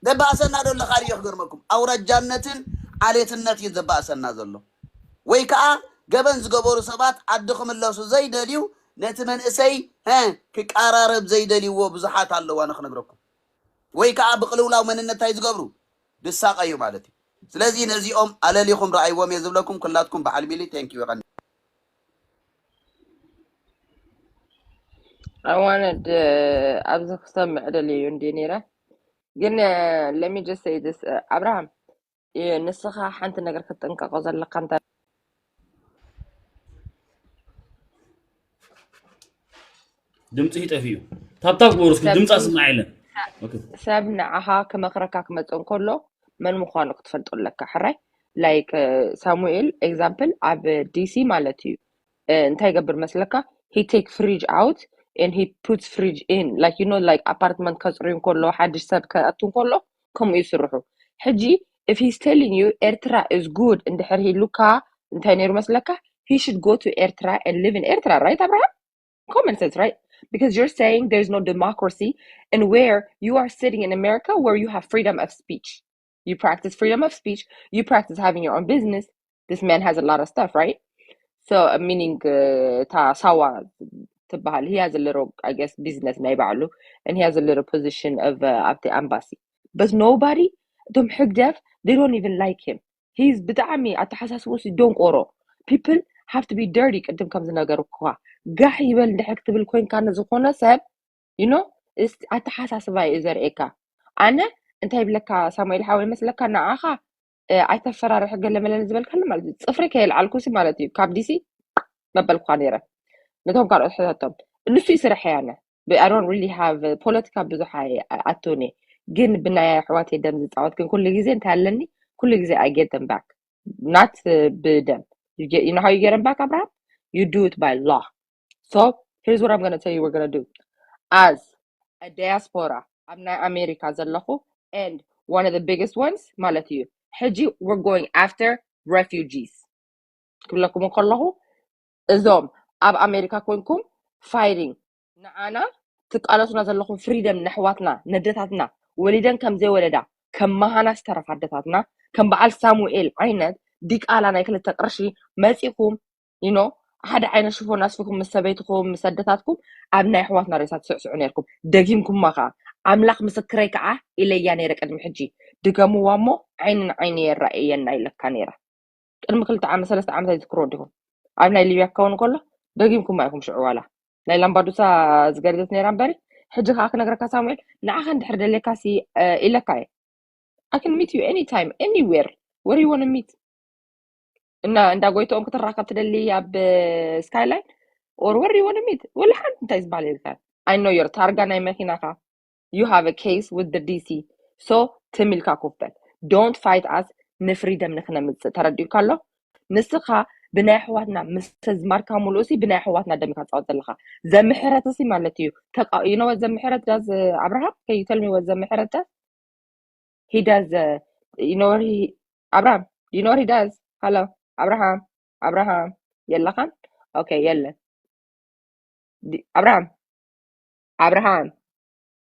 ዘባእሰና ዶ ኣለኻ ድዮ? ክገርመኩም፣ ኣውራጃነትን ዓሌትነት እዩ ዘባእሰና ዘሎ። ወይ ከዓ ገበን ዝገበሩ ሰባት ዓዲ ክምለሱ ዘይደልዩ፣ ነቲ መንእሰይ ሀ ክቀራረብ ዘይደልይዎ ብዙሓት ኣለዋ። ንክነግረኩም፣ ወይ ከዓ ብቅልውላው መንነት እንታይ ዝገብሩ ዝሳቀዩ ማለት እዩ። ስለዚ ነዚኦም ኣለሊኹም ረኣይዎም እየ ዝብለኩም። ኩላትኩም በዓል ቢሊ፣ thank you፣ የቐኒ። I wanted ኣብዚ ክሰምዕ ደልየ እዩ እንዲ ነይረ። ግን let me just say this, ኣብርሃም፣ ንስኻ ሓንቲ ነገር ክትጥንቀቆ ዘለካ እንተ ድምፂ ጠፊኡ። ታብታብ ግበሩ እስኪ፣ ድምፂ ስማዕ የለን። ሰብ ንዓኻ ክመኽረካ ክመፅእ እንከሎ መን ምዃኑ ክትፈልጦ ኣለካ። ሕራይ፣ like ሳሙኤል example ኣብ ዲሲ ማለት እዩ። እንታይ ይገብር መስለካ? He take fridge out and he puts fridge in, like, you know, like apartment ከፅርዩ እንከሎ፣ ሓድሽ ሰብ ከኣቱ እንከሎ ከምኡ ይስርሑ። ሕጂ if he's telling you ኤርትራ is good እንድሕር ሂሉካ እንታይ ነይሩ መስለካ? He should go to ኤርትራ and live in ኤርትራ, right ኣብርሃም? Common sense, right? Because you're saying there's no democracy, and where you are sitting in America where you have freedom of speech. You practice freedom of speech, you practice having your own business. This man has a lot of stuff, right? So, uh, meaning, uh, እታ ሳዋ ትበሃል, he has a little, I guess, business ናይ ባዕሉ, and he has a little position of uh, ኣብቲ ኣምባሲ. But nobody, እቶም ሕግደፍ, they don't even like him. He's ብጣዕሚ ኣተሓሳስቦ ሲ ደንቆሮ። People have to be dirty። ቅድም ከም ዝነገርኩኻ፣ ጋሕ ይበል እንድሕር ክትብል ኮይንካ ንዝኾነ ሰብ፣ you know፣ ኣተሓሳስባ እዩ ዘርእየካ። ኣነ እንታይ ይብለካ ሳሙኤል ሓወይ መስለካ፣ ንዓኻ ኣይተፈራርሕ ገለ መለ ዝበልካሉ ማለት እዩ። ፅፍሪ ከየልዓልኩ ሲ ማለት እዩ ካብ ዲሲ መበልኩካ ነይረ። ነቶም ካልኦት ሕተቶም። ንሱ ይስራሕ ያነ። I don't really have ፖለቲካ ብዙሕ ኣቶኒ፣ ግን ብናይ ኣሕዋተይ ደም ዝፃወት ግን ኩሉ ግዜ እንታይ ኣለኒ፣ ኩሉ ግዜ I get them back, not ብደም። You know how you get them back, ኣብርሃም? You do it by law. So here's what I'm gonna tell you we're gonna do. As a diaspora ኣብ ናይ ኣሜሪካ ዘለኹ, and one of the biggest ones ማለት እዩ፣ ሕጂ we're going after refugees ክብለኩም ከለኹ፣ እዞም ኣብ ኣሜሪካ ኮንኩም fighting ንዓና ትቃለሱና ዘለኹም ፍሪደም፣ ነሕዋትና፣ ነደታትና፣ ወሊደን ከም ዘይወለዳ፣ ከም መሃና ዝተረፋ ኣደታትና፣ ከም በዓል ሳሙኤል ዓይነት ዲቃላ ናይ ክልተ ቅርሺ መፂኹም፣ you know፣ ሓደ ዓይነት ሽፎን ኣስፍኩም ምስ ሰበይትኩም ምስ ኣደታትኩም ኣብ ናይ ኣሕዋትና ሬሳ ትስዕስዑ ነርኩም። ደጊምኩማ ከዓ፣ ኣምላኽ ምስክረይ ከዓ ኢለያ ነይረ ቅድሚ ሕጂ። ድገምዋ እሞ ዓይኒ ንዓይኒ የራእየና ኢለካ ነይረ። ቅድሚ ክልተ ዓመት ሰለስተ ዓመት ኣይትዝክሮ ዲኹም? ኣብ ናይ ሊብያ ክኸውን ከሎ ደጊምኩማ ኢኹም ሽዑ ዋላ ናይ ላምባዱሳ ዝገደደት ነይራ እምበሪ። ሕጂ ከዓ ክነግረካ ሳሙኤል፣ ንዓኻ እንድሕር ደልየካ ሲ ኢለካ እየ። I can meet you anytime, anywhere. Where you wanna meet? እና እንዳ ጎይትኦም ክትራኸብ ትደሊ ኣብ ስካይላይን or where you wanna meet? ወላ ሓንቲ እንታይ ዝበሃል የብልካን። I know your ታርጋ ናይ መኪናኻ. You have a case with the D C. So ትም ኢልካ ኮፍ በል። Don't fight us ንፍሪደም ንክነምፅእ። ተረዲኡካ ኣሎ? ንስኻ ብናይ ኣሕዋትና ምስ ተዝማርካ ሙሉእ ሲ ብናይ ኣሕዋትና ደም ኢካ ትፃወት ዘለኻ። ዘምሕረት ሲ ማለት እዩ። ተቃ-፣ you know what ዘምሕረት does, ኣብርሃም? Can you tell me what ዘምሕረት does? He does, uh, you know what he, ኣብርሃም? Do you know what he does? Hello, ኣብርሃም? ኣብርሃም? የለኻን? Okay, የለን። ዲ-፣ ኣብርሃም? ኣብርሃም?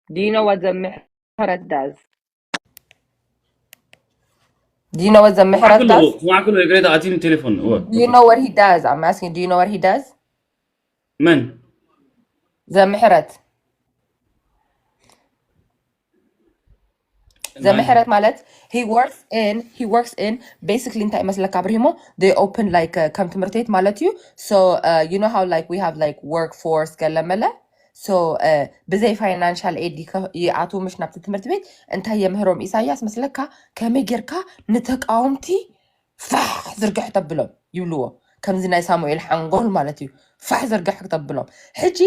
Do you know what ዘምሕረት does? Do you know what ዘምሕረት ስማዕክሎ does? ስማዕክሎ የግሬታ ኣቲኒ ቴሌፎን እወ Do you know what he does? I'm asking, do you know what he does? መን ዘምሕረት ዘምሕረት ማለት he works in he works in basically እንታይ መስለካ ኣብርሂሞ? They open like uh, ከም ትምህርቲ ቤት ማለት እዩ። So uh, you know how like we have like workforce ገለ መለ? So uh, ብዘይ financial aid ይከ- ይኣትዉ ምሽ ናብቲ ትምህርቲ ቤት። እንታይ የምህሮም ኢሳያስ መስለካ? ከመይ ጌርካ ንተቃወምቲ ፋሕ ዝርግሕ ተብሎም ይብልዎ። ከምዚ ናይ ሳሙኤል ሓንጎል ማለት እዩ። ፋሕ ዝርግሕ ተብሎም። ሕጂ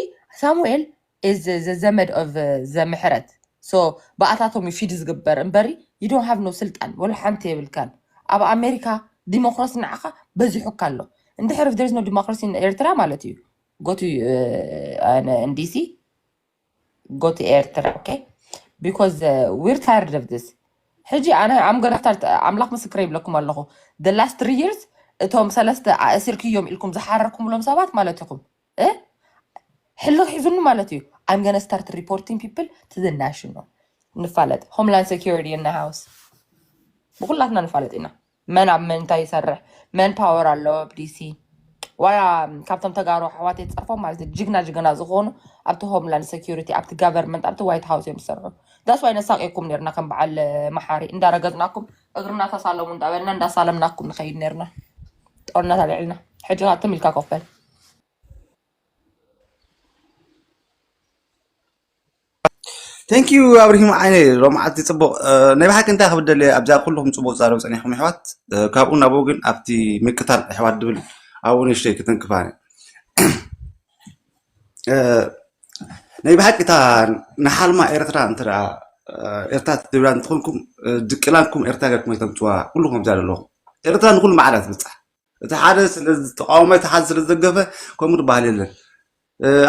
ሳሙኤል is the ዘመድ of ዘምሕረት። So ብኣታቶም እዩ ፊድ ዝግበር እምበሪ you don't have no ስልጣን ወላ ሓንቲ የብልካን። ኣብ ኣሜሪካ ዲሞክራሲ ንዓኻ በዚሑካ ኣሎ። እንድሕር if there is no democracy in ኤርትራ ማለት እዩ go to DC go to ኤርትራ okay because we're tired of this ሕጂ ኣነ I'm gonna start ኣምላኽ ምስክር ይብለኩም ኣለኹ the last three years እቶም ሰለስተ ኣእሲርክዮም ኢልኩም ዝሓረርኩምሎም ሰባት ማለት ኢኹም ሕልኽ ሒዙኒ ማለት እዩ I'm gonna start reporting people to the national ንፋለጥ homeland security in the house ብኩላትና ንፋለጥ ኢና መን ኣብ መን እንታይ ይሰርሕ መን power ኣለዎ ኣብ DC ዋላ ካብቶም ተጋሩ ኣሕዋት የፀርፎም ማለት እዩ ጅግና ጅግና ዝኾኑ ኣብቲ homeland security ኣብቲ government ኣብቲ white house እዮም ዝሰርሑ that's why ነሳቂኩም ነርና ከም በዓል መሓሪ እንዳረገፅናኩም እግርና ተሳለሙ እንዳበልና እንዳሳለምናኩም ንኸይድ ነርና ጦርነት ኣልዕልና ሕጂ ካትም ኢልካ ኮፍ በል Thank you ኣብርሂም ዓይነ ሎምዓልቲ ፅቡቕ ናይ ብሓቂ እንታይ ክብል ደልየ ኣብዛ ኩልኹም ፅቡቕ ዛረብ ፀኒሕኩም ኣሕዋት ካብኡ ናብኡ ግን ኣብቲ ምቅታል ኣሕዋት ድብል ኣብኡ ንእሽተይ ክትንክፋ ናይ ብሓቂ እታ ንሓልማ ኤርትራ እንተ ኤርትራ ትብላ እንትኾንኩም ድቅላንኩም ኤርትራ ገርኩም ኣይተምፅዋ ኩልኹም ኣብዛ ዘለኹም ኤርትራ ንኩሉ ማዕዳ ትብፃሕ እቲ ሓደ ስለዝተቃወመ እቲ ሓደ ስለዝደገፈ ከምኡ ዝበሃል የለን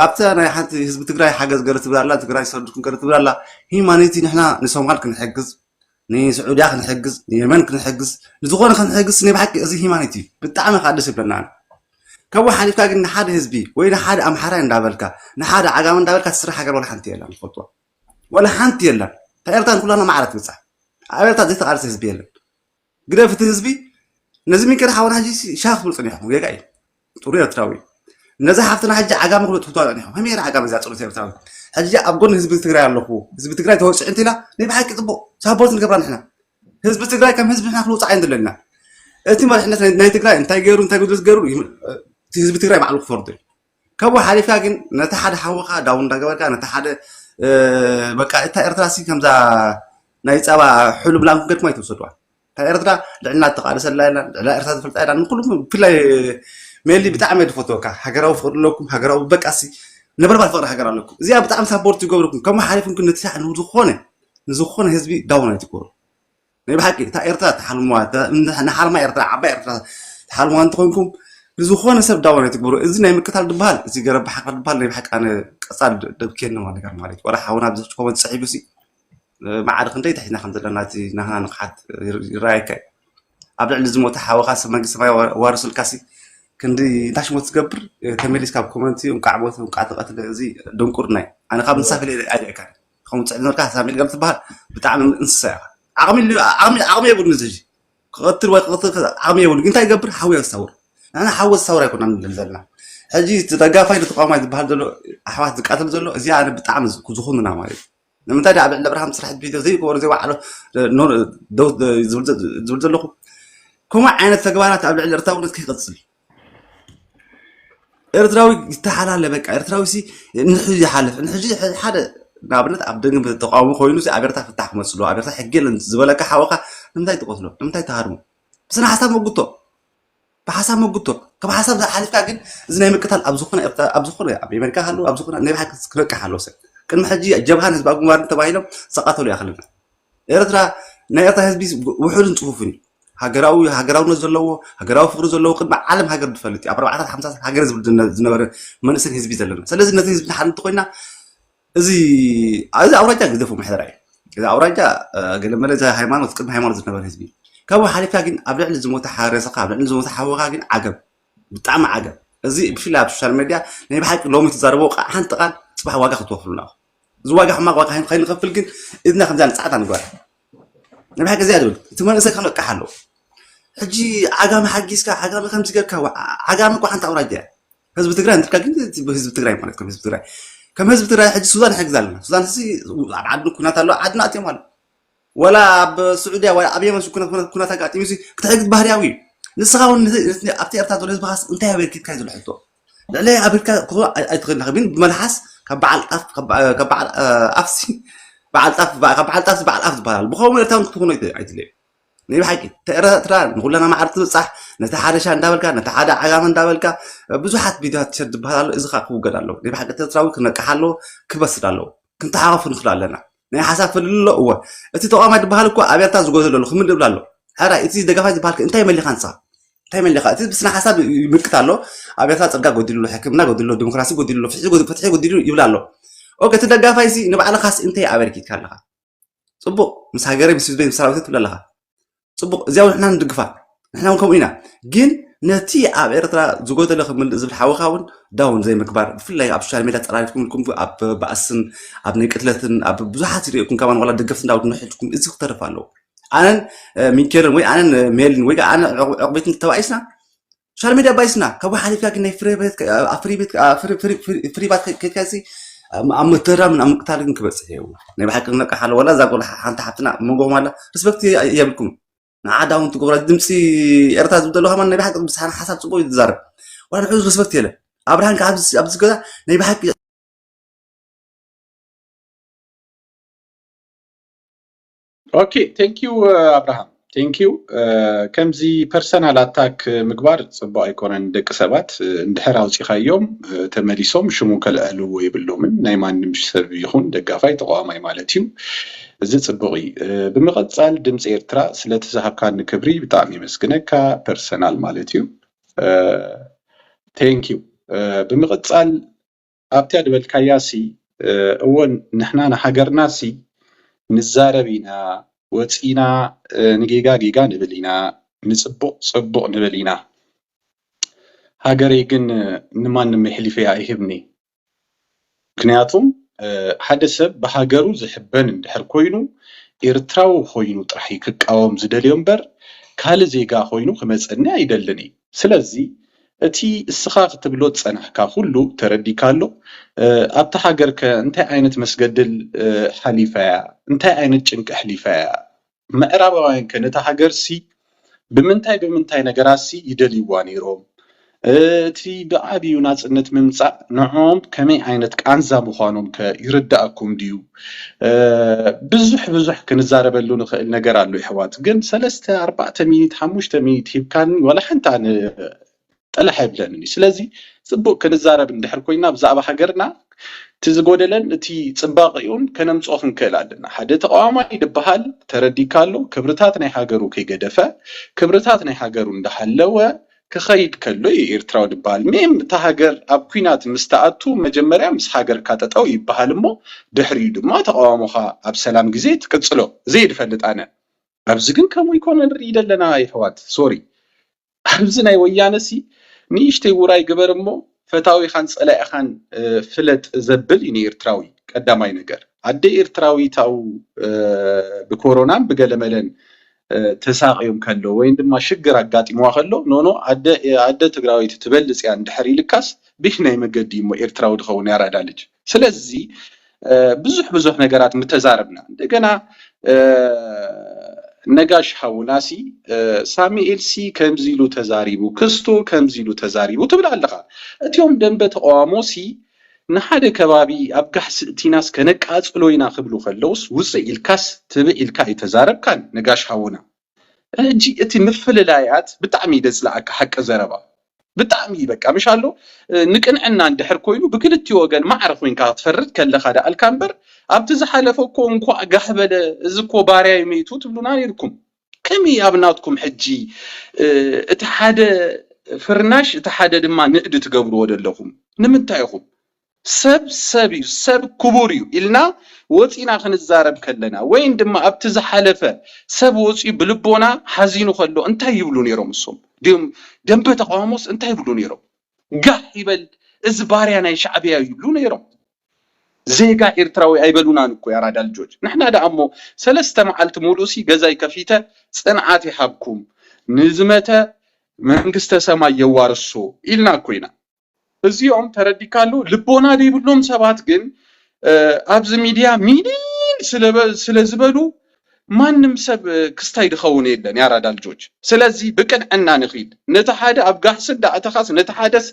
ኣብቲ ናይ ሓንቲ ህዝቢ ትግራይ ሓገዝ ገለ ትብል ኣላ ትግራይ ሰዱኩም ገለ ትብል ኣላ ሂማኒቲ ንሕና ንሶማል ክንሕግዝ ንስዑድያ ክንሕግዝ ንየመን ክንሕግዝ ንዝኾነ ክንሕግዝ ናይ ብሓቂ እዚ ሂማኒቲ እዩ ብጣዕሚ ከዓ ደስ ይብለና ካብ ሓሊፍካ ግን ንሓደ ህዝቢ ወይ ንሓደ ኣምሓራይ እንዳበልካ ንሓደ ዓጋመ እንዳበልካ ትስራሕ ሃገር ወላ ሓንቲ የላ ንፈልጥዋ ወላ ሓንቲ የላ ካብ ኤርትራ ንኩላና ማዕረ ትብፃሕ ኣብ ኤርትራ ዘይተቃለሰ ህዝቢ የለን ግደፍ እቲ ህዝቢ ነዚ ሚንከር ሓወና ሕጂ ሻኽ ትብል ፀኒሕኩም ጌጋ እዩ ጥሩ ኤርትራዊ ነዚ ሓፍትና ሕጂ ዓጋመ ክብሎ ትፍትዋ ፀኒሕኩም ከመይ ገይራ ዓጋመ እዚኣ ፅሩት ኤርትራዊ ሕጂ ኣብ ጎኒ ህዝቢ ትግራይ ኣለኹ ህዝቢ ትግራይ ተወፅዑ እንተኢላ ናይ ብሓቂ ፅቡቅ ሳፖርት ንገብራ ንሕና ህዝቢ ትግራይ ከም ህዝቢ ንሕና ክንውፃዕ እየን ዘለና እቲ መሪሕነት ናይ ትግራይ እንታይ ገይሩ እንታይ ጉድለት ገይሩ እቲ ህዝቢ ትግራይ ባዕሉ ክፈርዶ እዩ ካብኡ ሓሊፍካ ግን ነቲ ሓደ ሓውኻ ዳውን እንዳገበርካ ነቲ ሓደ በቃ እታ ኤርትራ ሲ ከምዛ ናይ ጸባ ሕሉብ ላም ክንገድኩም ኣይትውሰድዋ ካብ ኤርትራ ልዕልና ተቃልሰላ ኢላ ልዕላ ኤርትራ ዝፈልጣ ኢላ ንኩሉ ብፍላይ ሜሊ ብጣዕሚ እየ ዝፈትወካ ሃገራዊ ፍቅሪ ኣለኩም ሃገራዊ በቃ ሲ ነበርባር ፍቅሪ ሃገር ኣለኩም እዚኣ ብጣዕሚ ሳፖርት ይገብርኩም ከምኡ ሓሊፍኩም ግን ነቲ ሳዕ ንዝኾነ ንዝኾነ ህዝቢ ዳውን ኣይትገብሩ ናይ ብሓቂ እታ ኤርትራ ተሓልምዋ ንሓልማ ኤርትራ ዓባይ ኤርትራ ተሓልምዋ እንተኾንኩም ንዝኾነ ሰብ ዳውን ኣይትግበሩ እዚ ናይ ምቅታል ድበሃል እዚ ገረብ ሓቅር ድበሃል ናይ ብሓቂ ኣነ ቀፃል ደብኬኒ ነገር ማለት ወላ ሓውና ብዚ ኮመንት ፅሒፉ ሲ ማዕረ ክንደይ ተሒዝና ከም ዘለና እቲ ናህና ንቕሓት ይረኣየካ እዩ ኣብ ልዕሊ ዝሞተ ሓወኻ ሰብ መንግስቲ ሰማይ ዋርስልካ ሲ ክንዲ እንታይ ሽሞት ትገብር ተመሊስካ ኣብ ኮመንቲ እንቃዕ ሞት እንቃዕ ተቐትለ እዚ ድንቁርና እዩ ኣነ ካብ ንሳ ፈለ ኣይልእካ ከምኡ ፅዕድነትካ ሳሚል ከም ትበሃል ብጣዕሚ እንስሳ ኢኻ ዓቕሚ ዓቕሚ የብሉን እዚ ክቐትል ወይ ክቐትል ዓቕሚ የብሉ እንታይ ይገብር ሓዊ የስታውር ንሕና ሓዊ ዝሳውር ኣይኮና ንብል ዘለና ሕጂ ተጋፋይ ተቋማይ ዝበሃል ዘሎ ኣሕዋት ዝቃተል ዘሎ እዚኣ ኣነ ብጣዕሚ ዝኹንና ማለት ንምንታይ ኣብ ልዕሊ ኣብርሃም ስራሕ ቪድዮ ዘይገበሩ ዘይባዕሎ ዝብል ዘለኹ ከምኡ ዓይነት ተግባራት ኣብ ልዕሊ ኤርትራውነት ከይቀፅል ኤርትራዊ ይተሓላለ በቃ ኤርትራዊ ሲ ንሕዚ ይሓልፍ ንሕዚ ሓደ ንኣብነት ኣብ ደንብ ተቃውሞ ኮይኑ ኣብ ኤርትራ ፍታሕ ክመፅሉ ኣብ ኤርትራ ሕጊ የለን ዝበለካ ሓወካ ንምንታይ ትቆስሎ ንምንታይ ትሃርሙ ብስነ ሓሳብ መጉቶ ብሓሳብ መጉቶ ካብ ሓሳብ ዝሓልፍካ ግን እዚ ናይ ምቅታል ኣብ ዝኾነ ኤርትራ ኣብ ዝኾነ ኣብ ኣሜሪካ ሃሉ ኣብ ዝኾነ ናይ ብሓቂ ክበቅሕ ኣለዎ ሰብ ቅድሚ ሕጂ ጀብሃን ህዝባዊ ግንባርን ተባሂሎም ዝቃተሉ ይኣኽልና ኤርትራ ናይ ኤርትራ ህዝቢ ውሑድን ፅፉፍን እዩ ሃገራዊ ሃገራውነት ዘለዎ ሃገራዊ ፍቅሪ ዘለዎ ቅድሚ ዓለም ሃገር ዝፈልጥ እዩ ኣብ ኣርባዕታት ሓምሳታት ሃገር ዝብል ዝነበረ መንእሰን ህዝቢ ዘለና ስለዚ ነዚ ህዝቢ ንሓደ እንተኮይና እዚ እዚ ኣውራጃ ግደፎ ምሕደራ እዩ እዚ ኣውራጃ ገለመለ እዚ ሃይማኖት ቅድሚ ሃይማኖት ዝነበረ ህዝቢ ካብኡ ሓሊፍካ ግን ኣብ ልዕሊ ዝሞተ ሓረሰኻ ኣብ ልዕሊ ዝሞተ ሓወኻ ግን ዓገብ ብጣዕሚ ዓገብ እዚ ብፍላይ ኣብ ሶሻል ሜድያ ናይ ብሓቂ ሎሚ ትዛረቦ ሓንቲ ቃል ፅባሕ ዋጋ ክትወፍሉና እዚ ዋጋ ሕማቅ ዋጋ ከይንኸፍል ግን ኢድና ከምዛ ንፃዕታ ንግበር ናይ ብሓቂ እዚኣ ዝብል እቲ መንእሰይ ከነቅሕ ኣለዎ ሕጂ ዓጋሚ ሓጊዝካ ዓጋሚ ከምዚ ጌርካ ዓጋሚ እኮ ሓንቲ ኣውራጃ እያ ህዝቢ ትግራይ እንትካ ግን ህዝቢ ትግራይ ማለት ከም ህዝቢ ትግራይ ከም ህዝቢ ትግራይ ሕጂ ሱዳን ይሕግዝ ኣለና ሱዳን ሲ ኣብ ዓዲ ኩናት ኣለዎ ዓድና ኣትዮም ኣሎ ወላ ኣብ ስዑድያ ወላ ኣብ የመን ኩናት ኣጋጢሙ ክትሕግዝ ባህርያዊ እዩ ንስኻ እውን ኣብቲ ኤርትራ ዘሎ ህዝብኻስ እንታይ ኣበርኪትካ እዩ ዘሎ ሕቶ ልዕለይ ኣበርካ ክኾ ኣይትኽእል ኢኻ ግን ብመልሓስ ካብ በዓል ጣፍ ካብ በዓል ኣፍሲ በዓል ጣፍ ካብ በዓል ጣፍ በዓል ኣፍ ዝበሃል ብኸምኡ ኤርትራውን ክትኾኑ ኣይትለዩ ናይ ብሓቂ ኤርትራ ንኩለና ማዕር ትብፃሕ ነቲ ሓደ ሻ እንዳበልካ ነቲ ሓደ ዓጋመ እንዳበልካ ብዙሓት ቪድዮታት ሸር ዝበሃል ኣሎ እዚ ከዓ ክውገድ ኣለዎ ናይ ብሓቂ ኤርትራዊ ክነቅሕ ኣለዎ ክበስል ኣለዎ ክንተሓቐፉ ንኽእል ኣለና ናይ ሓሳብ ፍልልሎ እወ እቲ ተቋማይ ዝበሃል እኮ ኣብ ኤርትራ ዝጎዘሎ ኣሎ ክምን ድብል ኣሎ ሕራይ፣ እቲ ደጋፋይ ዝበሃል ከ እንታይ መሊኻ ንስኻ? እንታይ መሊኻ? እቲ ብስነ ሓሳብ ይምክት ኣሎ። ኣብ ኤርትራ ጽርጋ ጎዲሉ ኣሎ፣ ሕክምና ጎዲሉ ኣሎ፣ ዲሞክራሲ ጎዲሉ ኣሎ፣ ፍትሒ ጎዲ-፣ ፍትሒ ጎዲሉ ይብል ኣሎ። ኦኬ፣ እቲ ደጋፋይ ሲ ንባዕልኻስ እንታይ ኣበርኪትካ ኣለኻ? ጽቡቕ፣ ምስ ሃገረይ፣ ምስ ህዝበይ፣ ምስ ሰራዊተይ ትብል ኣለኻ። ጽቡቕ፣ እዚኣ እውን ንሕና ንድግፋ። ንሕና እውን ከምኡ ኢና። ግን ነቲ ኣብ ኤርትራ ዝጎደለ ክምልእ ዝብል ሓውኻ እውን ዳውን ዘይምግባር፣ ብፍላይ ኣብ ሶሻል ሜድያ ጸራሪፍኩም ኢልኩም ኣብ ባእስን ኣብ ናይ ቅትለትን ኣብ ብዙሓት ይርእየኩም፣ ከማን ዋላ ደገፍቲ እንዳበልኩም ንሕልኩም እዚ ክተርፍ ኣለዎ። ኣነን፣ እ፣ ሚንኬልን ወይ ኣነን፣ እ፣ ሜልን ወይ ኣነ ዕቑ-፣ ዕቑቤትን ተባኢስና፣ ሶሻል ሜድያ ባይስና፣ ካብኡ ሓሊፍካ ግን ናይ ፍሪ ቤት፣ ኣብ ፍሪ ቤት፣ ኣብ ፍሪ፣ ፍሪ፣ ፍሪ፣ ፍሪ ባት ከ-፣ ከይድካ እዚ ኣብ፣ ኣብ ምትህራምን ኣብ ምቅታል ግን ክበጽሕ እዩ። ናይ ብሓቂ ክነቅሕ ኣለዎ። ዋላ እዛ ጓል ሓንቲ ሓፍትና ኣብ መንጎኹም ኣላ፣ ሪስፔክት የብልኩም። ንዓ ዳውን ትገብራ ድምፂ ኤርትራ ዝብል ዘሎ ከማን ናይ ብሓቂ ብስሓን ሓሳብ ጽቡቅ እዩ ዝዛረብ። ዋላ ንዕኡ ሪስፔክት የለ። ኣብርሃም ከ ኣብዚ፣ ኣብዚ ገዛ ናይ ብሓቂ ኦኬ፣ ቴንክ ዩ ኣብርሃም፣ ቴንክ ዩ። ከምዚ ፐርሰናል ኣታክ ምግባር ጽቡቅ ኣይኮነን። ደቂ ሰባት እንድሕር ኣውጺኻዮም ተመሊሶም ሽሙ ከልዕልዎ የብሎምን። ናይ ማንም ሰብ ይኹን ደጋፋይ ተቃዋማይ ማለት እዩ። እዚ ጽቡቅ እዩ። ብምቕጻል ድምፂ ኤርትራ ስለቲ ዝሃብካኒ ክብሪ ብጣዕሚ የመስግነካ። ፐርሰናል ማለት እዩ። ቴንክ ዩ። ብምቕጻል ኣብቲያ ዝበልካያ ሲ እወ ንሕና ንሃገርና ሲ ንዛረብ ኢና ወፂና ንጌጋ ጌጋ ንብል ኢና ንፅቡቕ ፅቡቕ ንብል ኢና። ሃገረይ ግን ንማንም የሕሊፈ ኣይህብኒ። ምክንያቱም ሓደ ሰብ ብሃገሩ ዝሕበን እንድሕር ኮይኑ ኤርትራዊ ኮይኑ ጥራሕ እዩ ክቃወም ዝደልዮ እምበር ካልእ ዜጋ ኮይኑ ክመፀኒ ኣይደልን እዩ። ስለዚ እቲ እስኻ ክትብሎ ዝጸናሕካ ኩሉ ተረዲካ ኣሎ። ኣብታ ሃገር ከ እንታይ ዓይነት መስገድል ሓሊፋ እያ? እንታይ ዓይነት ጭንቂ ኣሕሊፋ እያ? ምዕራባውያን ከ ነታ ሃገር ሲ ብምንታይ ብምንታይ ነገራት ሲ ይደልይዋ ነይሮም? እቲ ብዓብዩ ናጽነት ምምጻእ ንዕኦም ከመይ ዓይነት ቃንዛ ምዃኖም ከ ይርዳእኩም ድዩ? ብዙሕ ብዙሕ ክንዛረበሉ ንኽእል ነገር ኣሎ ይሕዋት፣ ግን ሰለስተ ኣርባዕተ ሚኒት ሓሙሽተ ሚኒት ሂብካኒ ዋላ ሓንቲ ኣነ ጠላሕ ኣይብለንን እዩ። ስለዚ ጽቡቅ ክንዛረብ እንድሕር ኮይና ብዛዕባ ሃገርና እቲ ዝጎደለን እቲ ጽባቐኡን ከነምጽኦ ክንክእል ኣለና። ሓደ ተቃዋማይ ዝበሃል ተረዲካ ኣሎ ክብርታት ናይ ሃገሩ ከይገደፈ ክብርታት ናይ ሃገሩ እንዳሃለወ ክኸይድ ከሎ እዩ ኤርትራዊ ዝበሃል። ሜም እታ ሃገር ኣብ ኲናት ምስ ተኣቱ መጀመርያ ምስ ሃገርካ ጠጠው ይበሃል እሞ ድሕሪኡ ድማ ተቃውሞኻ ኣብ ሰላም ግዜ ትቅጽሎ። እዚ እየ ዝፈልጥ ኣነ። ኣብዚ ግን ከምኡ ይኮነ ንርኢ ዘለና ይሕዋት። ሶሪ። ኣብዚ ናይ ወያነ ሲ ንእሽተይ ውራይ ግበር እሞ ፈታዊኻን ጸላኢኻን ፍለጥ ዘብል እዩ ንኤርትራዊ። ቀዳማይ ነገር ኣደ ኤርትራዊ ታው ብኮሮናን ብገለመለን ተሳቂዮም ከሎ ወይም ድማ ሽግር ኣጋጢምዋ ከሎ ኖኖ ኣደ ኣደ ትግራወይቲ ትበልጽ እያ እንድሕር ኢልካስ ብየናይ መገዲ እሞ ኤርትራዊ ድኸውን ያራዳ ልጅ። ስለዚ ብዙሕ ብዙሕ ነገራት ምተዛረብና እንደገና ነጋሽ ሃውናሲ ሳሚኤል ሲ ከምዚ ኢሉ ተዛሪቡ ክስቶ ከምዚ ኢሉ ተዛሪቡ ትብል ኣለኻ። እቲኦም ደንበ ተቃዋሞ ሲ ንሓደ ከባቢ ኣብ ጋሕሲ እቲናስ ከነቃጽሎ ኢና ክብሉ ከለውስ ውፅእ ኢልካስ ትብእ ኢልካ ኣይተዛረብካን ነጋሽ ሃውና። ሕጂ እቲ ምፍልላያት ብጣዕሚ እዩ ደፅላኣካ ሓቂ ዘረባ ብጣዕሚ እዩ በቃ ምሽ ኣሎ። ንቅንዕና እንድሕር ኮይኑ ብክልቲኡ ወገን ማዕረ ኮይንካ ክትፈርድ ከለካ ደኣልካ እምበር ኣብቲ ዝሓለፈ እኮ እንኳዕ ጋህ በለ እዚ እኮ ባርያ እዩ መይቱ ትብሉና ነይርኩም። ከመይ ኣብ ናትኩም ሕጂ እቲ ሓደ ፍርናሽ እቲ ሓደ ድማ ንእዲ ትገብርዎ ዘለኹም ንምንታይ ኢኹም? ሰብ ሰብ እዩ ሰብ ክቡር እዩ ኢልና ወፂና ክንዛረብ ከለና ወይን ድማ ኣብቲ ዝሓለፈ ሰብ ወፂኡ ብልቦና ሓዚኑ ከሎ እንታይ ይብሉ ነይሮም እሶም ድም ደንበ ተቃውሞስ እንታይ ይብሉ ነይሮም? ጋህ ይበል እዚ ባርያ ናይ ሻዕብያ ይብሉ ነይሮም። ዜጋ ኤርትራዊ ኣይበሉናን እኮ ያራዳ ልጆች ንሕና ደኣ እሞ ሰለስተ መዓልቲ ሙሉእ ሲ ገዛይ ከፊተ ፅንዓት ይሃብኩም ንዝመተ መንግስተ ሰማይ የዋርሶ ኢልና እኮ ኢና። እዚኦም ተረዲካ ኣሎ ልቦና ዘይብሎም ሰባት ግን ኣብዚ ሚድያ ሚኒን ስለ ዝበሉ ማንም ሰብ ክስታይ ድኸውን የለን ያራዳ ልጆች። ስለዚ ብቅንዕና ንኺድ ነቲ ሓደ ኣብ ጋሕሲ እንዳእተኻስ ነቲ ሓደስ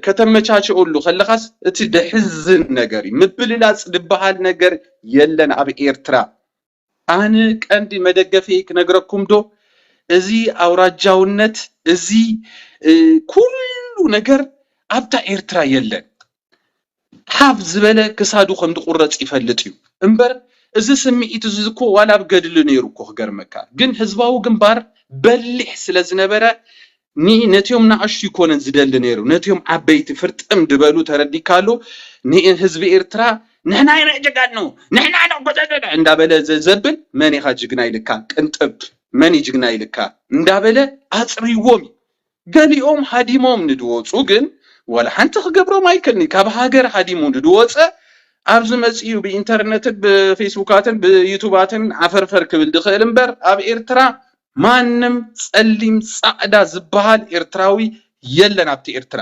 ከተመቻችኦሉ ከለኻስ እቲ ደሕዝን ነገር እዩ። ምብልላፅ ድበሃል ነገር የለን ኣብ ኤርትራ። ኣነ ቀንዲ መደገፊ ክነግረኩም ዶ እዚ ኣውራጃውነት እዚ ኩሉ ነገር ኣብታ ኤርትራ የለን። ሓፍ ዝበለ ክሳዱ ከም ዝቁረፅ ይፈልጥ እዩ እምበር እዚ ስምዒት እዚ እኮ ዋላ ኣብ ገድሊ ነይሩ እኮ ክገርመካ። ግን ህዝባዊ ግንባር በሊሕ ስለ ዝነበረ ኒ ነቲኦም ንኣሽቱ ይኮነን ዝደሊ ነይሩ፣ ነቲኦም ዓበይቲ ፍርጥም ዝበሉ ተረዲካሉ። ንህዝቢ ኤርትራ ንሕና ኢና ጀጋኑ፣ ንሕና ኢና ጎደደደ እንዳበለ ዘ- ዘብል መን ኢኻ ጅግና ኢልካ ቅንጥብ፣ መን እዩ ጅግና ኢልካ እንዳበለ ኣፅርይዎም እዩ። ገሊኦም ሃዲሞም ንድወፁ ግን ዋላ ሓንቲ ክገብሮም ኣይክእልኒ። ካብ ሃገር ሃዲሙ ንድወፀ ኣብዚ መፅኡ ብኢንተርነትን ብፌስቡካትን ብዩቱባትን ዓፈርፈር ክብል ድኽእል እምበር ኣብ ኤርትራ ማንም ፀሊም ፃዕዳ ዝበሃል ኤርትራዊ የለን። ኣብቲ ኤርትራ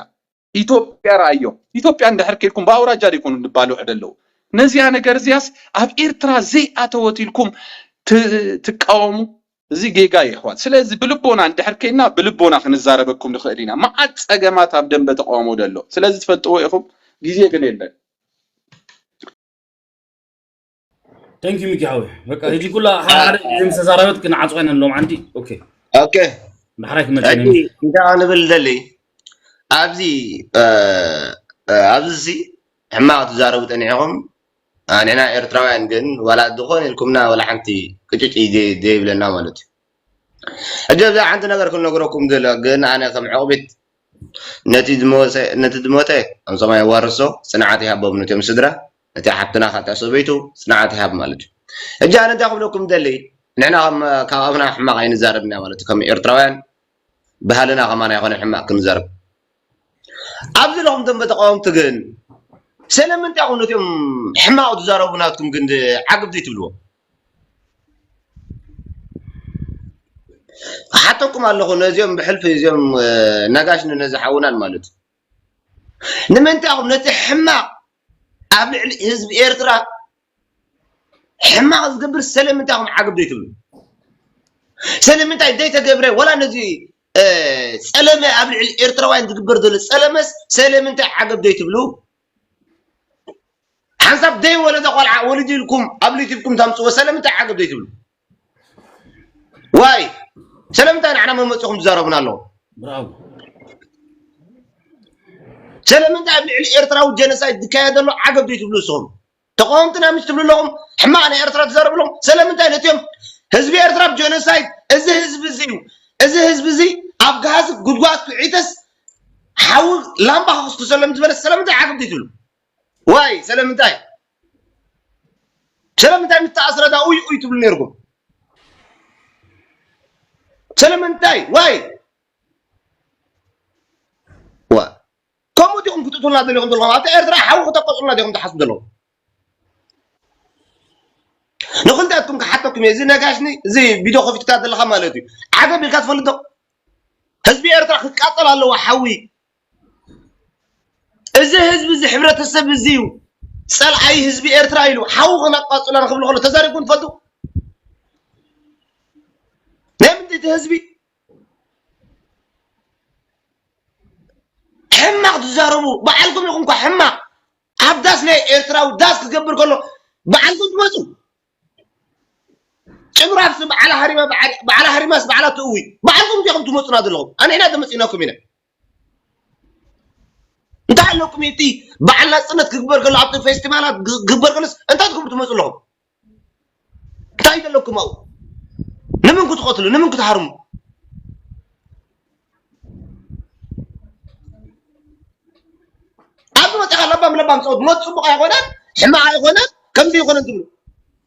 ኢትዮጵያ ረኣዮም። ኢትዮጵያ እንድሕር ከይድኩም ብኣውራጃ ዘይኮኑ ንባልዑ ደለዉ። ነዚያ ነገር እዚያስ ኣብ ኤርትራ ዘይኣተወት ኢልኩም ት- ትቃወሙ። እዚ ጌጋ እዩ ኣሕዋት። ስለዚ ብልቦና እንድሕር ከይድና ብልቦና ክንዛረበኩም ንኽእል ኢና። መዓት ጸገማት ኣብ ደንበ ተቃውሞ ደሎ። ስለዚ ትፈልጥዎ ኢኹም። ግዜ ግን የለን። Thank you ሚኪ ሓወይ። በቃ ሕጂ ኩላ ሓደ ሓደ ግዜ ምስ ተዛረበት ክንዓጽዋ ኢና ንሎም ዓንዲ። ኦኬ። ኦኬ ዳሕራይ ክመጽእ ሕጂ እንታይ ንብል ደሊ ኣብዚ እ፣ እ፣ ኣብዚ ሲ ሕማቕ ትዛረቡ ጠኒሕኹም። እ፣ ንሕና ኤርትራውያን ግን ዋላ ዝኾነ ኢልኩምና ዋላ ሓንቲ ቅጭጭ ዘይ- ዘይብለና ማለት እዩ። ሕጂ ኣብዚ ሓንቲ ነገር ክንነግረኩም ዝለ ግን ኣነ ከም ዕቑቢት ነቲ ዝመወሰ ነቲ ዝሞተ ኣምሶማ የዋርሶ ጽንዓት ይሃቦም ነቲኦም ስድራ ነቲ ሓብትና ካብታ ሰበይቱ ጽንዓት ይሃብ ማለት እዩ። ሕጂ ኣነ እንታይ ክብለኩም ደሊ ንሕና ከም ካብ ኣብና ሕማቕ ኣይንዛረብና ማለት እዩ። ከም ኤርትራውያን ባህልና ከማና ይኮነ ሕማቕ ክንዛረብ ኣብዚ ለኹም ደንበ ተቃወምቲ ግን ስለምንታይ ኮኑ እቲኦም ሕማቕ ዝዛረቡ ናትኩም ግን ዓገብ ዘይትብልዎ ሓተኩም ኣለኹ ነዚኦም ብሕልፊ እዚኦም ነጋሽ ነዚ ሓውናን ማለት እዩ ንምንታይ ኢኹም ነቲ ሕማቕ ኣብ ልዕሊ ህዝቢ ኤርትራ ሕማቕ ዝገብር ሰለምንታይ ኢኹም ዓገብ ዘይትብሉ ሰለምንታይ ዘይተገብረ ወላ ነዚ ጸለመ ኣብ ልዕሊ ኤርትራውያን ዝግበር ዘሎ ጸለመስ ሰለምንታይ ዓገብ ዘይትብሉ ሓንሳብ ዘይወለደ ቆልዓ ወሊዱ ኢልኩም ኣብ ዩቲብኩም ታምፅዎ ሰለምንታይ ዓገብ ዘይትብሉ ዋይ ሰለምንታይ ንዓና መመፅኹም ትዛረቡና ኣለኹም ብራቮ ሰለምንታይ ኣብ ልዕሊ ኤርትራዊ ጀኖሳይድ ዝካየድ ዘሎ ዓገብ ዘይትብሉ ንስኹም ተቃወምትና ምስ ትብሉ ኣለኹም ሕማቕ ናይ ኤርትራ ትዛረቡ ኣለኹም ሰለምንታይ ነትዮም ህዝቢ ኤርትራ ብ ጀኖሳይድ እዚ ህዝቢ እዚ እዩ እዚ ህዝቢ እዚ ኣብ ጋህሲ ጉድጓድ ክዒተስ ሓዊ ላምባ ከኹስኩሰሎም ዝበለ ሰለምንታይ ዓገብ ዘይትብሉ ዋይ ሰለምንታይ ሰለምንታይ ምስ ተኣስረ ዳ ኡይ ኡይ ትብሉ ነርኩም ሰለምንታይ ዋይ ዋ ከምኡ ዲኹም ክትእቱልና ደሊኹም ዘለኹም ኣብታ ኤርትራ ሓዊ ክተቀፅሉና ዲኹም ትሓስቡ ዘለኹም ንክልቲኣትኩም ክሓተኩም እየ እዚ ነጋሽኒ እዚ ቪድዮ ከፊትካ ዘለካ ማለት እዩ ዓገብ ኢልካ ትፈልጥ ዶ ህዝቢ ኤርትራ ክቃፀል ኣለዎ ሓዊ እዚ ህዝቢ እዚ ሕብረተሰብ እዚ እዩ ፀልኣይ ህዝቢ ኤርትራ ኢሉ ሓዊ ከናቃፅሎ ንክብል ከሎ ተዛሪብኩም ትፈልጡ ናይ ምንድቲ ህዝቢ ሕማቕ ትዛረቡ ባዕልኩም ኢኹም እኳ ሕማቕ ኣብ ዳስ ናይ ኤርትራዊ ዳስ ክገብር ከሎ ባዕልኩም ትመፁ ጭብራፍስ በዓል ሃሪማ በዓል ሃሪማስ በዓላ ትእዊ በዓልኩም ዲኹም ትመፁና ዘለኹም ኣንሕና ተመፂናኩም ኢና እንታይ ኣለኩም እቲ በዓል ናፅነት ክግበር ከሎ ኣብቲ ፌስቲቫላት ክግበር ከሎስ እንታይ ትገብሩ ትመፁ ኣለኹም እንታይ ዘለኩም ኣብኡ ንምን ክትቐትሉ ንምን ክትሃርሙ ኣብዚ መፅኻ ለባም ለባም ፀወት ሞት ፅቡቕ ኣይኮነን ሕማቕ ኣይኮነን ከምዚ ይኮነን ትብሉ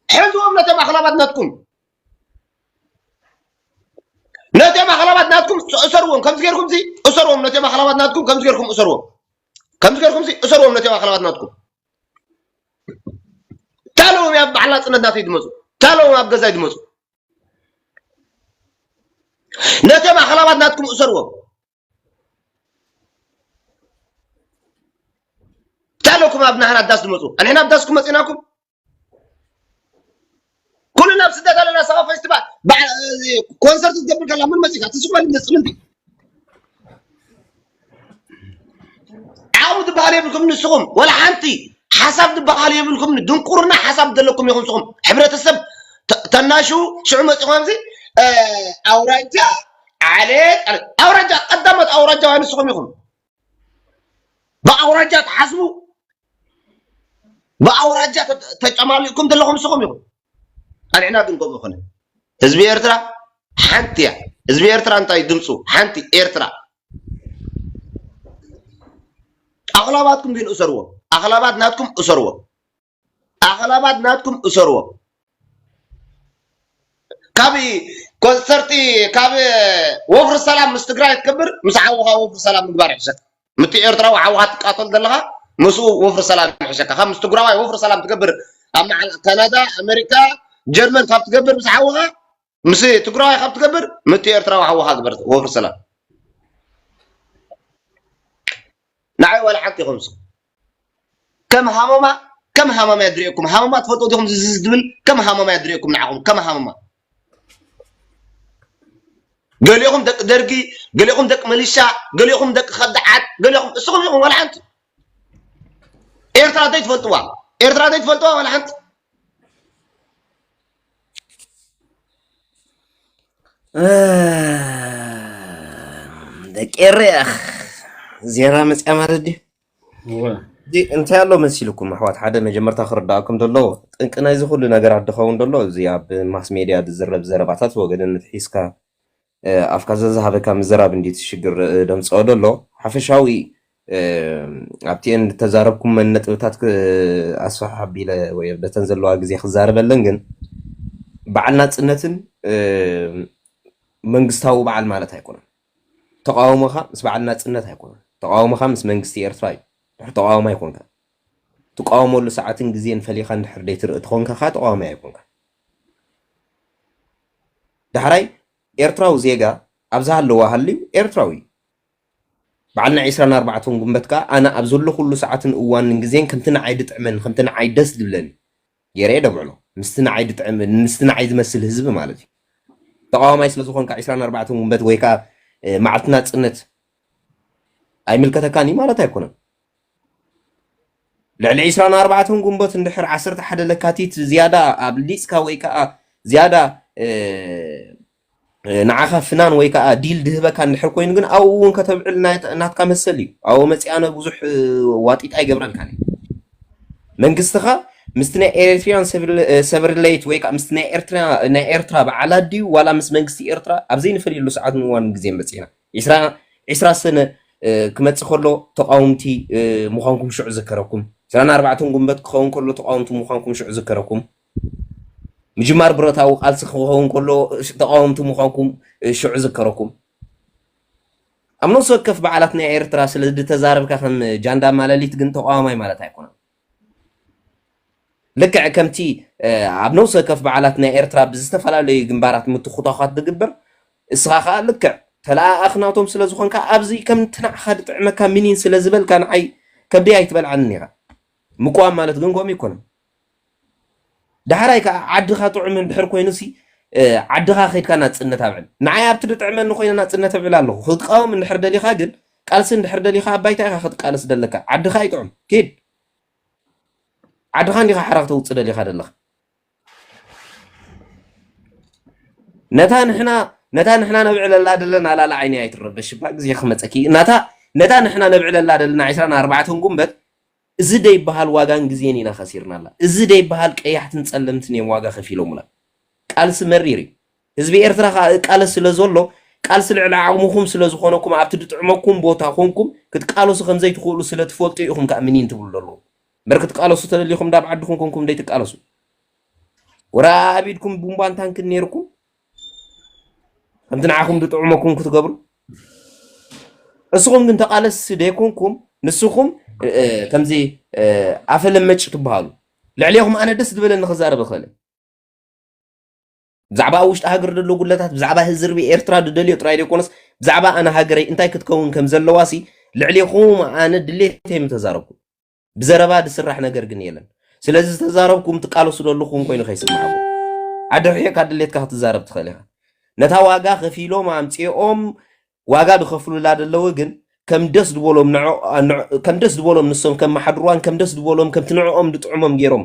ሕዝዎም ነቶም ኣኽላባት ናትኩም ነቶም ኣኽላባት ናትኩም እሰርዎም ከምዚ ገርኩም ዚ እሰርዎም ነቶም ኣኽላባት ናትኩም ከምዚ ገርኩም እሰርዎም ከምዚ ገርኩም ዚ እሰርዎም ነቶም ኣኽላባት ናትኩም ታለዎም ኣብ በዓል ናፅነት ናተይ ድመፁ ታለዎም ኣብ ገዛይ ድመፁ ነቶም ኣኽላባት ናትኩም እሰርዎም ታለኩም ኣብ ናህና ዳስ ድመፁ ኣንሕና ኣብ ዳስኩም መፂናኩም ኩሉ ናብ ስደት ኣለና ሰባ ፌስቲቫል ኮንሰርት ዝገብር ከላ ምን መፂካ ትስበል እንደ ፅምንቲ ዓቕሚ ዝበሃል የብልኩም ንስኹም ወላ ሓንቲ ሓሳብ ዝበሃል የብልኩም ድንቁርና ሓሳብ ዘለኩም ኢኹም ንስኹም ሕብረተሰብ ተናሹ ሽዑ መፂኹም ዚ ኣውራጃ ዓሌት ኣውራጃ ቀዳሞት ኣውራጃውያን ንስኹም ኢኹም ብኣውራጃ ትሓስቡ ብኣውራጃ ተጨማሊእኩም ዘለኹም ንስኹም ኢኹም ቃንዕና ግን ከምኡ ይኮነ። ህዝቢ ኤርትራ ሓንቲ እያ። ህዝቢ ኤርትራ እንታይ ድምፁ ሓንቲ ኤርትራ። ኣኽላባትኩም ግን እሰርዎም። ኣኽላባት ናትኩም እሰርዎም። ኣኽላባት ናትኩም እሰርዎም። ካብ ኮንሰርት ካብ ወፍሪ ሰላም ምስ ትግራይ ትገብር ምስ ዓውኻ ወፍሪ ሰላም ምግባር ይሕሸካ። ምቲ ኤርትራዊ ዓውኻ ትቃተል ዘለኻ ምስኡ ወፍሪ ሰላም ይሕሸካ። ካብ ምስ ትግራዋይ ወፍሪ ሰላም ትገብር ኣብ መዓል ካናዳ ኣሜሪካ ጀርመን ካብ ትገብር ምስ ዓውኻ ምስ ትግራዋይ ካብ ትገብር ምቲ ኤርትራዊ ዓውኻ ግበር ወፍሪ ሰላም። ንዓይ ዋላ ሓንቲ ይኹን ከም ሃመማ ከም ሃመማ የድርየኩም። ሃመማ ትፈልጡ ዲኹም ዝዝዝ ድብል ከም ሃመማ የድርየኩም ንዓኹም ከም ሃመማ። ገሊኹም ደቂ ደርጊ፣ ገሊኹም ደቂ መሊሻ፣ ገሊኹም ደቂ ከዳዓት፣ ገሊኹም እስኹም ኢኹም ዋላ ሓንቲ። ኤርትራ ዘይትፈልጥዋ ኤርትራ ዘይትፈልጥዋ ዋላ ሓንቲ። ደቂ ኤረይ ዜራ መፅያ ማለት ድዩ? እንታይ ኣሎ መሲልኩም ኣሕዋት? ሓደ መጀመርታ ክርዳእኩም ደሎ ጠንቂ ናይዚ ኩሉ ነገራት ድኸውን ደሎ እዚ ኣብ ማስ ሜድያ ዝዝረብ ዘረባታት ወገንን ሒዝካ ኣፍካ ዘዝሃበካ ምዝራብ እንዲ እቲ ሽግር ደምፅኦ ደሎ ሓፈሻዊ ኣብቲ እተዛረብኩም ነጥብታት ኣስፋሕ ኣቢለ ወይ ደተን ዘለዋ ግዜ ክዛረበለን ግን በዓል ናፅነትን መንግስታዊ በዓል ማለት ኣይኮነን። ተቃውሞኻ ምስ በዓል ናፅነት ኣይኮነን። ተቃውሞኻ ምስ መንግስቲ ኤርትራ እዩ። ድሕሪ ተቃውሞ ኣይኮንካ ትቃወመሉ ሰዓትን ግዜን ፈሊኻ እንድሕር ደይትርኢ ተኾንካ ከዓ ተቃዋማይ ኣይኮንካ። ዳሕራይ ኤርትራዊ ዜጋ ኣብዛ ሃለዋ ሃልዩ ኤርትራዊ እዩ። በዓል ናይ ዕስራን ኣርባዕተን ጉንበት ከዓ ኣነ ኣብ ዘለኹሉ ሰዓትን እዋንን ግዜን ከምቲ ንዓይ ድጥዕመኒ ከምቲ ንዓይ ደስ ድብለኒ ገይረ እየ ደብዕሎ። ምስቲ ንዓይ ድጥዕም ምስቲ ንዓይ ዝመስል ህዝቢ ማለት እዩ። ተቃዋማይ ስለ ዝኾንካ ዕስራን ኣርባዕተን ጉንበት ወይ ከዓ መዓልቲ ናፅነት ኣይምልከተካን እዩ ማለት ኣይኮነን። ልዕሊ ዕስራን ኣርባዕተን ጉንበት እንድሕር ዓሰርተ ሓደ ለካቲት ዝያዳ ኣብሊፅካ ወይ ከዓ ዝያዳ ንዓኻ ፍናን ወይ ከዓ ዲል ድህበካ እንድሕር ኮይኑ ግን ኣብኡ እውን ከተብዕል ናትካ መሰል እዩ። ኣብኡ መፂኣነ ብዙሕ ዋጢጥ ኣይገብረልካን እዩ። መንግስትኻ ምስቲ ናይ ኤሪትሪያን ሰቨርሌት ወይ ከዓ ምስቲ ናይ ኤርትራ በዓላት ድዩ ዋላ ምስ መንግስቲ ኤርትራ ኣብ ዘይንፈልየሉ ሰዓትን እዋንን ግዜን በፂሕና። ዒስራ ሰነ ክመፅእ ከሎ ተቃወምቲ ምዃንኩም ሽዑ ዝከረኩም። ዒስራን ኣርባዕተን ጉንበት ክኸውን ከሎ ተቃወምቲ ምዃንኩም ሽዑ ዝከረኩም። ምጅማር ብረታዊ ቃልሲ ክኸውን ከሎ ተቃወምቲ ምዃንኩም ሽዑ ዝከረኩም። ኣብ ነፍሲ ወከፍ በዓላት ናይ ኤርትራ ስለ ዝተዛረብካ ከም ጃንዳ ማለሊት ግን ተቃዋማይ ማለት ኣይኮነን። ልክዕ ከምቲ ኣብ ነፍሲ ወከፍ በዓላት ናይ ኤርትራ ብዝተፈላለዩ ግንባራት ምትኹታዃት ዝግበር እስኻ ከዓ ልክዕ ተለኣኣኽ ናቶም ስለ ዝኾንካ ኣብዚ ከምቲ ንዓኻ ዝጥዕመካ ምኒን ስለ ዝበልካ ንዓይ ከብደይ ኣይትበልዓንን ኢኻ። ምቅዋም ማለት ግን ከምኡ ኣይኮነን። ዳሕራይ ከዓ ዓድኻ ጥዑም እንድሕር ኮይኑሲ ዓድኻ ከይድካ ናፅነት ኣብዕል። ንዓይ ኣብቲ ዝጥዕመኒ ኮይነ ናፅነት ኣብዕል ኣለኹ። ክትቃወም እንድሕር ደሊኻ ግን ቃልሲ እንድሕር ደሊኻ ኣብ ባይታ ኢኻ ክትቃለስ ደለካ። ዓድኻ ይጥዑም ኪድ። ዓድኻ እንዲኻ ሓራ ክተውፅእ ደሊኻ ደለኻ። ነታ ንሕና ነታ ንሕና ነብዕለላ ደለና ላላ ዓይኒ ኣይትረበሽ እባ ግዜ ክመፀኪ ናታ ነታ ንሕና ነብዕለላ ደለና ዕስራን ኣርባዕተን ጉንበት እዚ ደይበሃል ዋጋን ግዜን ኢና ከሲርናላ። እዚ ደይበሃል ቀያሕትን ጸለምትን እዮም ዋጋ ከፊሎምላ። ቃልሲ መሪር እዩ። ህዝቢ ኤርትራ ከኣ እቃለስ ስለ ዘሎ ቃልሲ ልዕሊ ዓቕምኹም ስለ ዝኾነኩም ኣብቲ ዝጥዕመኩም ቦታ ኮንኩም ክትቃለሱ ከም ዘይትኽእሉ ስለ ትፈልጡ ኢኹም ከኣ ምኒን ትብሉ ዘለኹም። እምበር ክትቃለሱ ተደሊኹም እንዳ ኣብ ዓድኹም ኮንኩም ደይትቃለሱ። ወረ ኣብ ኢድኩም ቡምባን ታንክን ነይርኩም ከምቲ ንዓኹም ዝጥዕመኩም ክትገብሩ እስኹም ግን ተቃለስቲ ደይኮንኩም ንስኹም ከምዚ ኣፈለመጭ ትበሃሉ ልዕሌኹም ኣነ ደስ ዝበለኒ ክዛረብ እኽእል ብዛዕባ ውሽጢ ሃገር ዘሎ ጉለታት ብዛዕባ ህዝርቢ ኤርትራ ዝደልዮ ጥራይ ዘይኮነስ ብዛዕባ ኣነ ሃገረይ እንታይ ክትከውን ከም ዘለዋሲ ልዕሌኹም ኣነ ድሌተይ ምተዛረብኩ ብዘረባ ዝስራሕ ነገር ግን የለን። ስለዚ ዝተዛረብኩም ትቃለሱ ዘለኹም ኮይኑ ከይስምዓኩም ኣድርሒቕካ ድሌትካ ክትዛረብ ትኽእል ኢኻ። ነታ ዋጋ ከፊሎም ኣምፂኦም ዋጋ ዝኸፍሉላ ዘለዉ ግን ከም ደስ ዝበሎም ከም ደስ ዝበሎም ንሶም ከመሓድርዋን ከም ደስ ዝበሎም ከምቲ ንዕኦም ዝጥዕሞም ገይሮም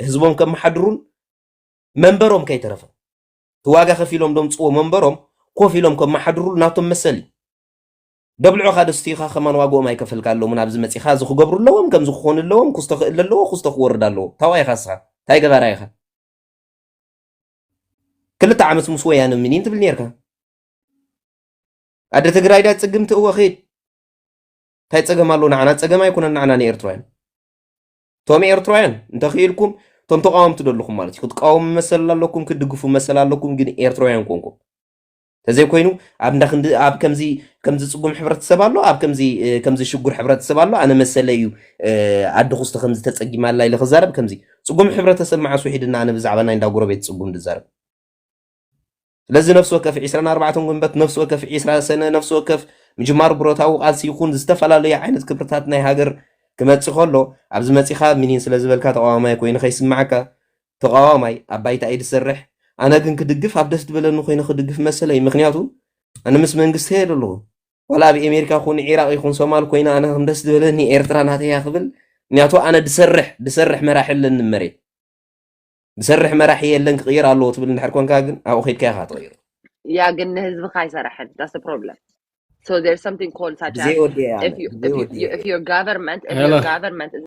ህዝቦም ከመሓድሩን መንበሮም ከይተረፈ እቲ ዋጋ ከፊሎም ደምፅዎ መንበሮም ኮፍ ኢሎም ከመሓድሩሉ ናቶም መሰል እዩ። ደብልዑኻ ደስቲኻ ከማን ዋግኦም ኣይከፈልካ ኣለሙን ኣብዚ መፂኻ እዚ ክገብሩ ኣለዎም ከምዚ ክኾኑ ኣለዎም ኩስቶ ክእል ኣለዎ ኩስቶ ክወርድ ኣለዎ ታዋይ ኢኻ እስኻ ታይ ገባራ ኢኻ ክልተ ዓመት ምስ ወያነ ምኒን ትብል ነርካ። ኣደ ትግራይ ዳ ጽግምቲ እወ ኺድ። እንታይ ጸገም ኣሎ ንዓና? ጸገም ኣይኮነን ንዓና ንኤርትራውያን። እቶም ኤርትራውያን እንተኽኢልኩም እቶም ተቃወምቲ ደለኹም ማለት እዩ። ክትቃወሙ መሰል ኣለኩም፣ ክትድግፉ መሰል ኣለኩም፣ ግን ኤርትራውያን ኮንኩም። ተዘይኮይኑ ኣብ እንዳ ክንዲ ኣብ ከምዚ ከምዚ ጽጉም ሕብረተሰብ ኣሎ፣ ኣብ ከምዚ እ፣ ከምዚ ሽጉር ሕብረተሰብ ኣሎ፣ ኣነ መሰለ እዩ እ፣ ኣደ ኩስተ ከምዚ ተጸጊማላ ኢለ ክዛረብ ከምዚ ጽጉም ሕብረተሰብ መዓስ ውሒድና ኣነ ብዛዕባ ናይ እንዳ ጎረቤት ጽጉም ዝዛረብ። ስለዚ ነፍሲ ወከፍ ዕስራን ኣርባዕተን ጉንበት፣ ነፍሲ ወከፍ ዕስራ ሰነ፣ ነፍሲ ወከፍ ምጅማር ብረታዊ ቃልሲ ይኹን ዝተፈላለዩ ዓይነት ክብርታት ናይ ሃገር ክመጽእ ከሎ ኣብዚ መጺኻ ምኒን ስለ ዝበልካ ተቃዋማይ ኮይኑ ከይስማዓካ ተቃዋማይ ኣብ ባይታ እዩ ዝሰርሕ። ኣነ ግን ክድግፍ ኣብ ደስ ዝበለኒ ኮይነ ክድግፍ መሰለይ። ምክንያቱ ኣነ ምስ መንግስቲ እየ ዘለኹ። ዋላ ኣብ ኣሜሪካ ኩን፣ ዒራቅ ይኹን፣ ሶማል ኮይነ ኣነ ከም ደስ ዝበለኒ ኤርትራ ናተይ እያ ክብል። ምክንያቱ ኣነ ድሰርሕ ድሰርሕ መራሒ ኣለኒ መሬት። ድሰርሕ መራሒ የለን ክቅየር ኣለዎ ትብል እንድሕር ኮንካ ግን ኣብኡ ከድካ ኢኻ ትቅይሮ። ያ ግን ንህዝብኻ ኣይሰራሕን። That's the problem. So there's something called such as ብዘይወዲያ if you ብዘይወዲያ if your government if Hello. Your government is